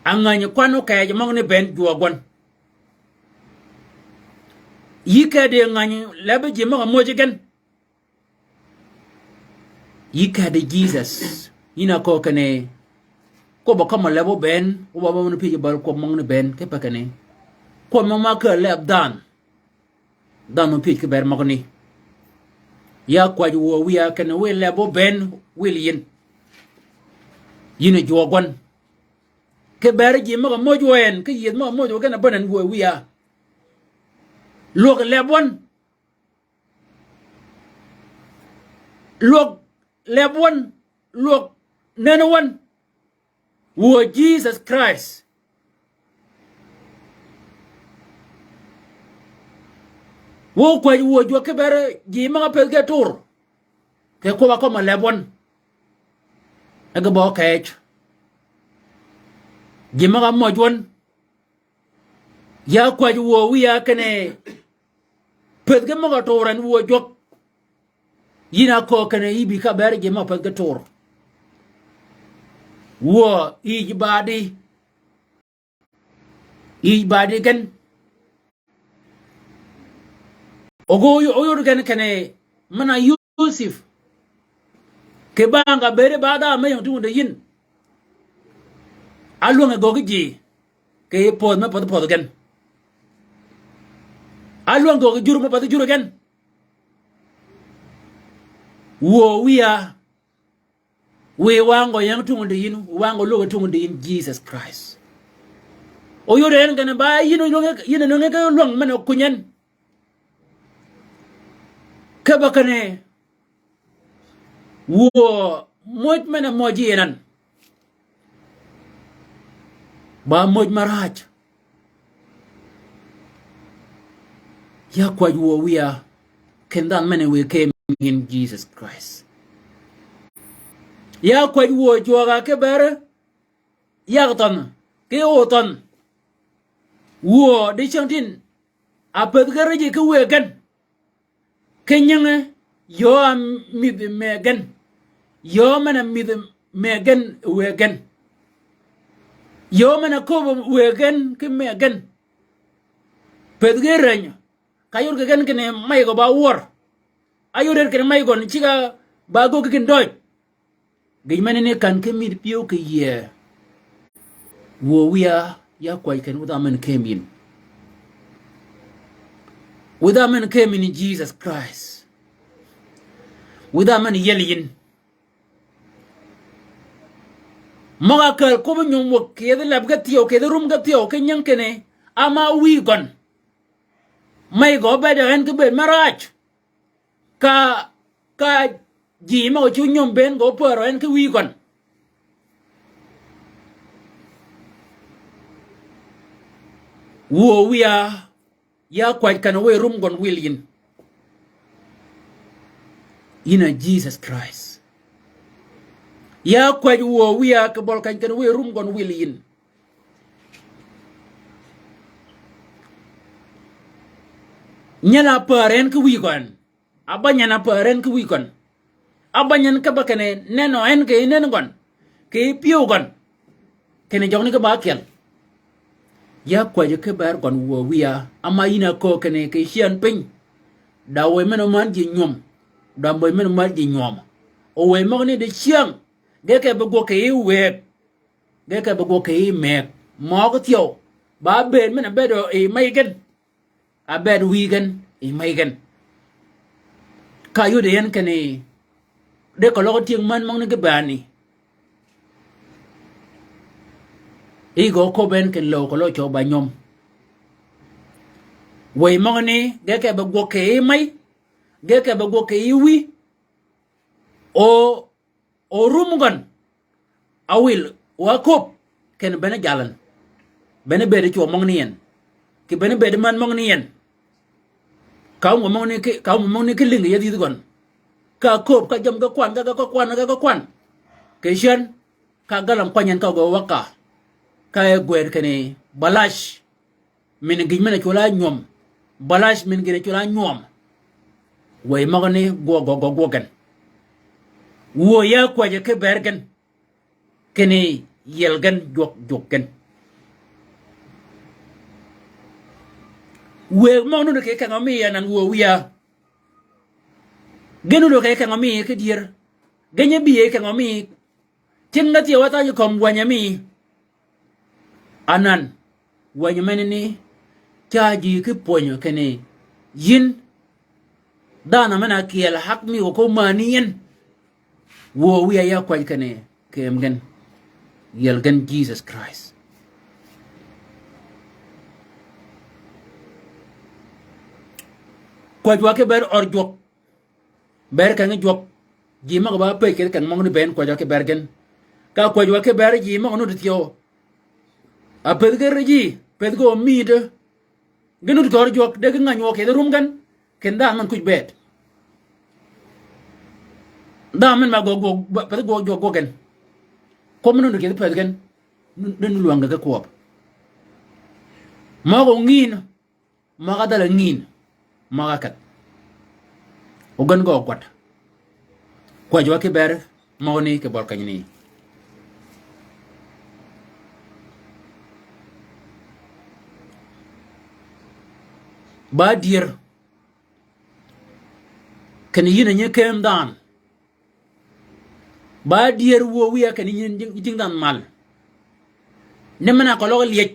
Angänyi kwan ókej møgani bënn jwøk gwøn. Yï kedi ngänyi lebi ji møg-a møji gen. Yï kedi Jisøs. Yïn a köö kinni. Kwøbb-a kømmi leb óbënn, óbënn pyëj bäl kwøb møgani bënn, kipe kinni. Kwøb møg-a ákääl leb dhanhø. Dhanhø pyëj ki ber møgani. Ya kwäj wuö wïya kinni wiy leb óbënn, wil yïn. Yïn a jwøk gwøn. Ki ber ji møg-a møj wø en, ki yïëdh møg-a møj wø gen a bänen wuö wïya. Lwøg leb wøn. Lwøg leb wøn, lwøg nënni wøn. Wuö Jisøs Krist. Wuö kwäj wuö jwøk ki ber ji møg-a pëthi ge tur. Kì kwøb-a kømmi leb wøn. E ge bø kej. Ji møg-a møj wøn. Ya kwäj wuö wïya kinni. Pëthi ge møg-a tur en wuö jwøk. Yïn a köö kinni yï bï ka ber ji møg-a pëthi ge tur. Wuö yij badi. Yij badi gen. Ogø oyod gen kinni men-a Yusuf. Kì bang-a bëëdi ba dha me ying tungdi yïn. Álwängi gøggi ji. Kì pödh me pädhi pödhi gen. Álwängi gøggi jur me pädhi jur gen. Wuö wïya. Wiy wangø ying tungdi yïn, wangø lwøg tungdi yïn Jisøs Krist. Oyod en gen ba yïn a nwängi, yïn a nwängi ki lwäng men-a kuny en. Kipe kinni. Wuö møj men-a møji en an. Ba møj maraj. Ya kwäj wuö wïya. Kinni dhanhø men-a wiy kemi yïn Jisøs Krist. Ya kwäj wuö jwøk-a ki ber. Yag thønh. Ki o thønh. Wuö di cängtïn. A pëthi ge ri ji ki wëggi gen. Ki nyingi, yöö a mïdhi mëggi gen. Yöö men-a mïdhi mëggi gen wëggi gen. Yöö men-a köbbi wëggi gen ki mëggi gen. Pëthi ge rënyø. Ka yod kì gen kinni may gø ba wør. Áyod er kinni may gøn cigg-a ba göggi kinni døøj. Gïj menani kän ki mïdhi pyëw kì yie. Wuö wïya ya kwäj kinni wïdha men kemi yïn. Wïdha men kemi yïn Jisøs Krist. Wïdha men yiel yïn. Møg-a kääl kwøbbi nyom wäg kì yethi leb ge thyew, kì yethi rum ge thyew, ki nyingi kinni, áma wïy gøn. May gø bedø en ki bëëd me raj. Ka, ka ji møg-a cu nyom bënn gø pärø en ki wïy gøn. Wuö wïya, ya kwäj kän wiy rum gøn wil yïn. Yïn a Jisøs Krist. Ya kwäj wuö wïya kì bøl kany kän wiy rum gøn wil yïn. Nyel-a päär en ki wïy gøn. Ábany en a päär en ki wïy gøn. Ábany en kipe kinni nenø en kì yij nenni gøn. Kì yij pyëw gøn. Kinni jøgni ki ba ákyel. Ya kwäjji ki ber gøn wuö wïya. Ama yïn a köö kinni kì cyäng piny. Da wëy men-a männ ji nywöm. Da wëy men-a männ ji nywöm. O wëy møgani di cyäng. Ge ke be gwøg kì yij wëg. Ge ke be gwøg kì yij mëg. Møøg thyew. Ba bëëd men-a bëëd yi may gen. Abed wïy gen, yi may gen. Ka yode yen kinni, de keløg tyëng män møgani ki bani. Yi gø köbben kinni löw keløg cøw ba nyöm. Wëy møgani, ge ke be gwøg kì yij mey, ge ke be gwøg kì yij wïy. O, o rum gøn, awil, wa köbb, kinni bene jalän. Bene bëëd cwøw møgani yi en. Kì bene bëëd män møgani yi en. Ka wøng møgani ki, ka wøng møgani ki lïngi yethi gøn. Ka köbb, ka jammì ge kwan, ge, ge, ge kwan, ge, ge kwan. Kì cen, ka galam kwany en ka gø waka. Ka e gwër kinni, balac. Min gïn men-a cwøl-a nywøm. Balac min gïn-a cwøl-a nywøm. Wëy møgani gwøg, gwøg, gwøg, gwøg gen. Wuö ya kwäjji ki bër gen. Kinni yiel gen jwøk, jwøk gen. Wëy møg nuti kì keng-a mi ya nan wuö wiya. Gen nuti kì keng-a mi ki dyër. Gen nyi bï keng-a mi. Tyëng-a thyew wa thanyi kömi wänyi mi. Anan, wänyi menani, ca ji ki pwönyø kinni, yïn, dhanhø men-a kyel hak mi ko mani yin. Wuö wiya ya kwäj kinni, kì yem gen, yiel gen Jesus Christ. Kwäjji wa ki bër ør jwøk. Bër keng jwøk. Ji møg-a ba pëj kì keng møgani bënn kwäjji wa ki bër gen. Ka kwäjji wa ki bër ji møg-a nuti thyew. A pëdhi ki ri ji, pëdhi ki omïdø. Ge nuti kì ør jwøk, de ge ngäny wø kì yij rum gen. Kinni dhanhø men kuj bëëd. Dhanhø men ma gwøg, gwøg, ba, pëdhi gwøg jwøk gwøg gen. Kwøb men nuti kì yij pëdhi gen. Nun, nun lwäng ge ki kwøb. Møg-a ngïn. Møg-a dhal-a ngïn, møg-a kedh. O gen gø gwad. Kwäjji wa ki bër, møgani kì bøl kenyani. Ba dyër. Kinni yïn a nyi kem dhanhø. Ba dyër wuö wiya kinni yïn jing, jing dhanhø mal. Ni men-a keløg lyëj.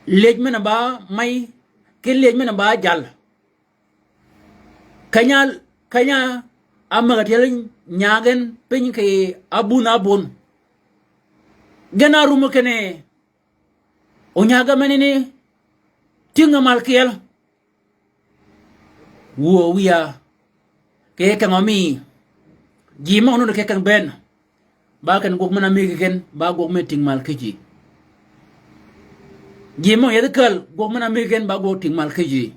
Lyëj men-a ba mey, ki lyëj men-a ba jal. Keny-a, keny-a ámäg-a tyel nyaag gen piny kì abun abun. Gen a rumø kinni, o nyaag gen menani, tyëng-a mal kyel. Wuö wiya, kì keng-a mi, ji møg nuti kì keng bënn, ba kinni gwøg men-a mëggi gen, ba gwøg men-a tïng mal ki ji. Ji møg yethi käl, gwøg men-a mëggi gen, ba gwøg tïng mal ki ji.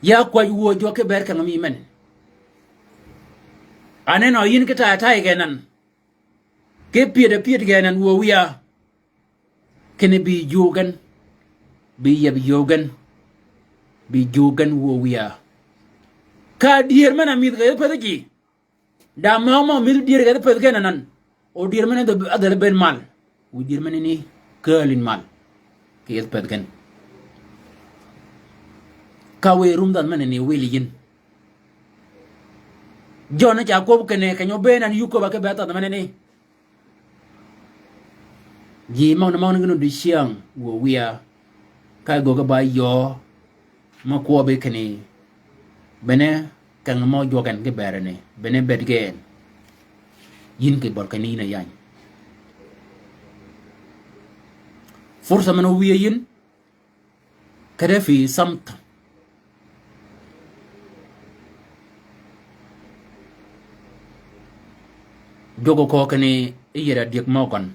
Ya kwäjji wuö jwøk ki bër keng-a mi men. Aneno yïn ki tay-a tay gen nan. Ki pyëd-a pyëd gen nan wuö wiya. Kinni bï jwøk gen, bï yeb jwøk gen, bï jwøk gen wuö wiya. Ka dyër men-a mïdhi kì yij pëthi ji. Da møg mø mïdhi dyër kì yij pëthi gen anan. O dyër men-a dhø-, adhal bënn mal. Wu dyër menani kääl yïn mal. Kì yij pëthi gen. Ka wëy rum dhanhø menani wil yïn. Jøn ca kwøb kinni keny-a óbëën an yug köbb-a ki bër dhanhø menani. Ji møgani møgani gïn nuti cyäng wuö wiya. Ka göggi ba yöö mø kwøbbi kinni. Bene keng mø jwøk gen ki bërani. Bene bëëd gen. Yïn kì bøl kenyani yïn a yany. Fursa men-a wiye yïn. Kede fi samta. Jwøk okööb kinni yi yïr a dyëg mø gøn.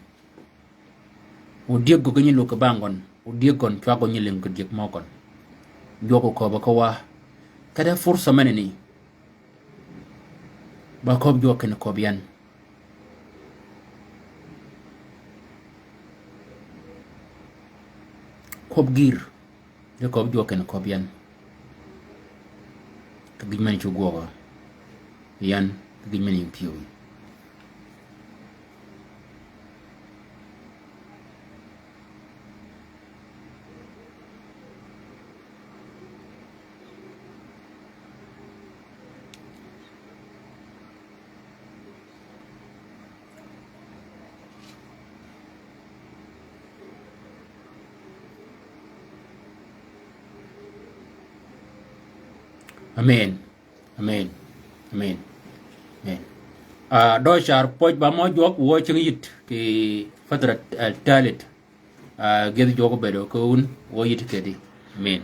O dyëg gø ki nyi lug ki bang gøn. O dyëg gøn cwag gø nyi lïng ki dyëg mø gøn. Jwøk okööb ki wa. Kede fursa menani. Ba köbb jwøk kinni köbb yan. Kwøb gïr, di köbb jwøk kinni köbb yan. Kì gïj men-a cuggi gwøg yan, kì gïj men-a yïn pyëwí. Amen. Amen. Amen. Amen. Dø car pwøj ba mø jwøk wø cingi yït ki fatra talid. Gïdhi jwøk obedø ki wun wø yït kedi. Amen.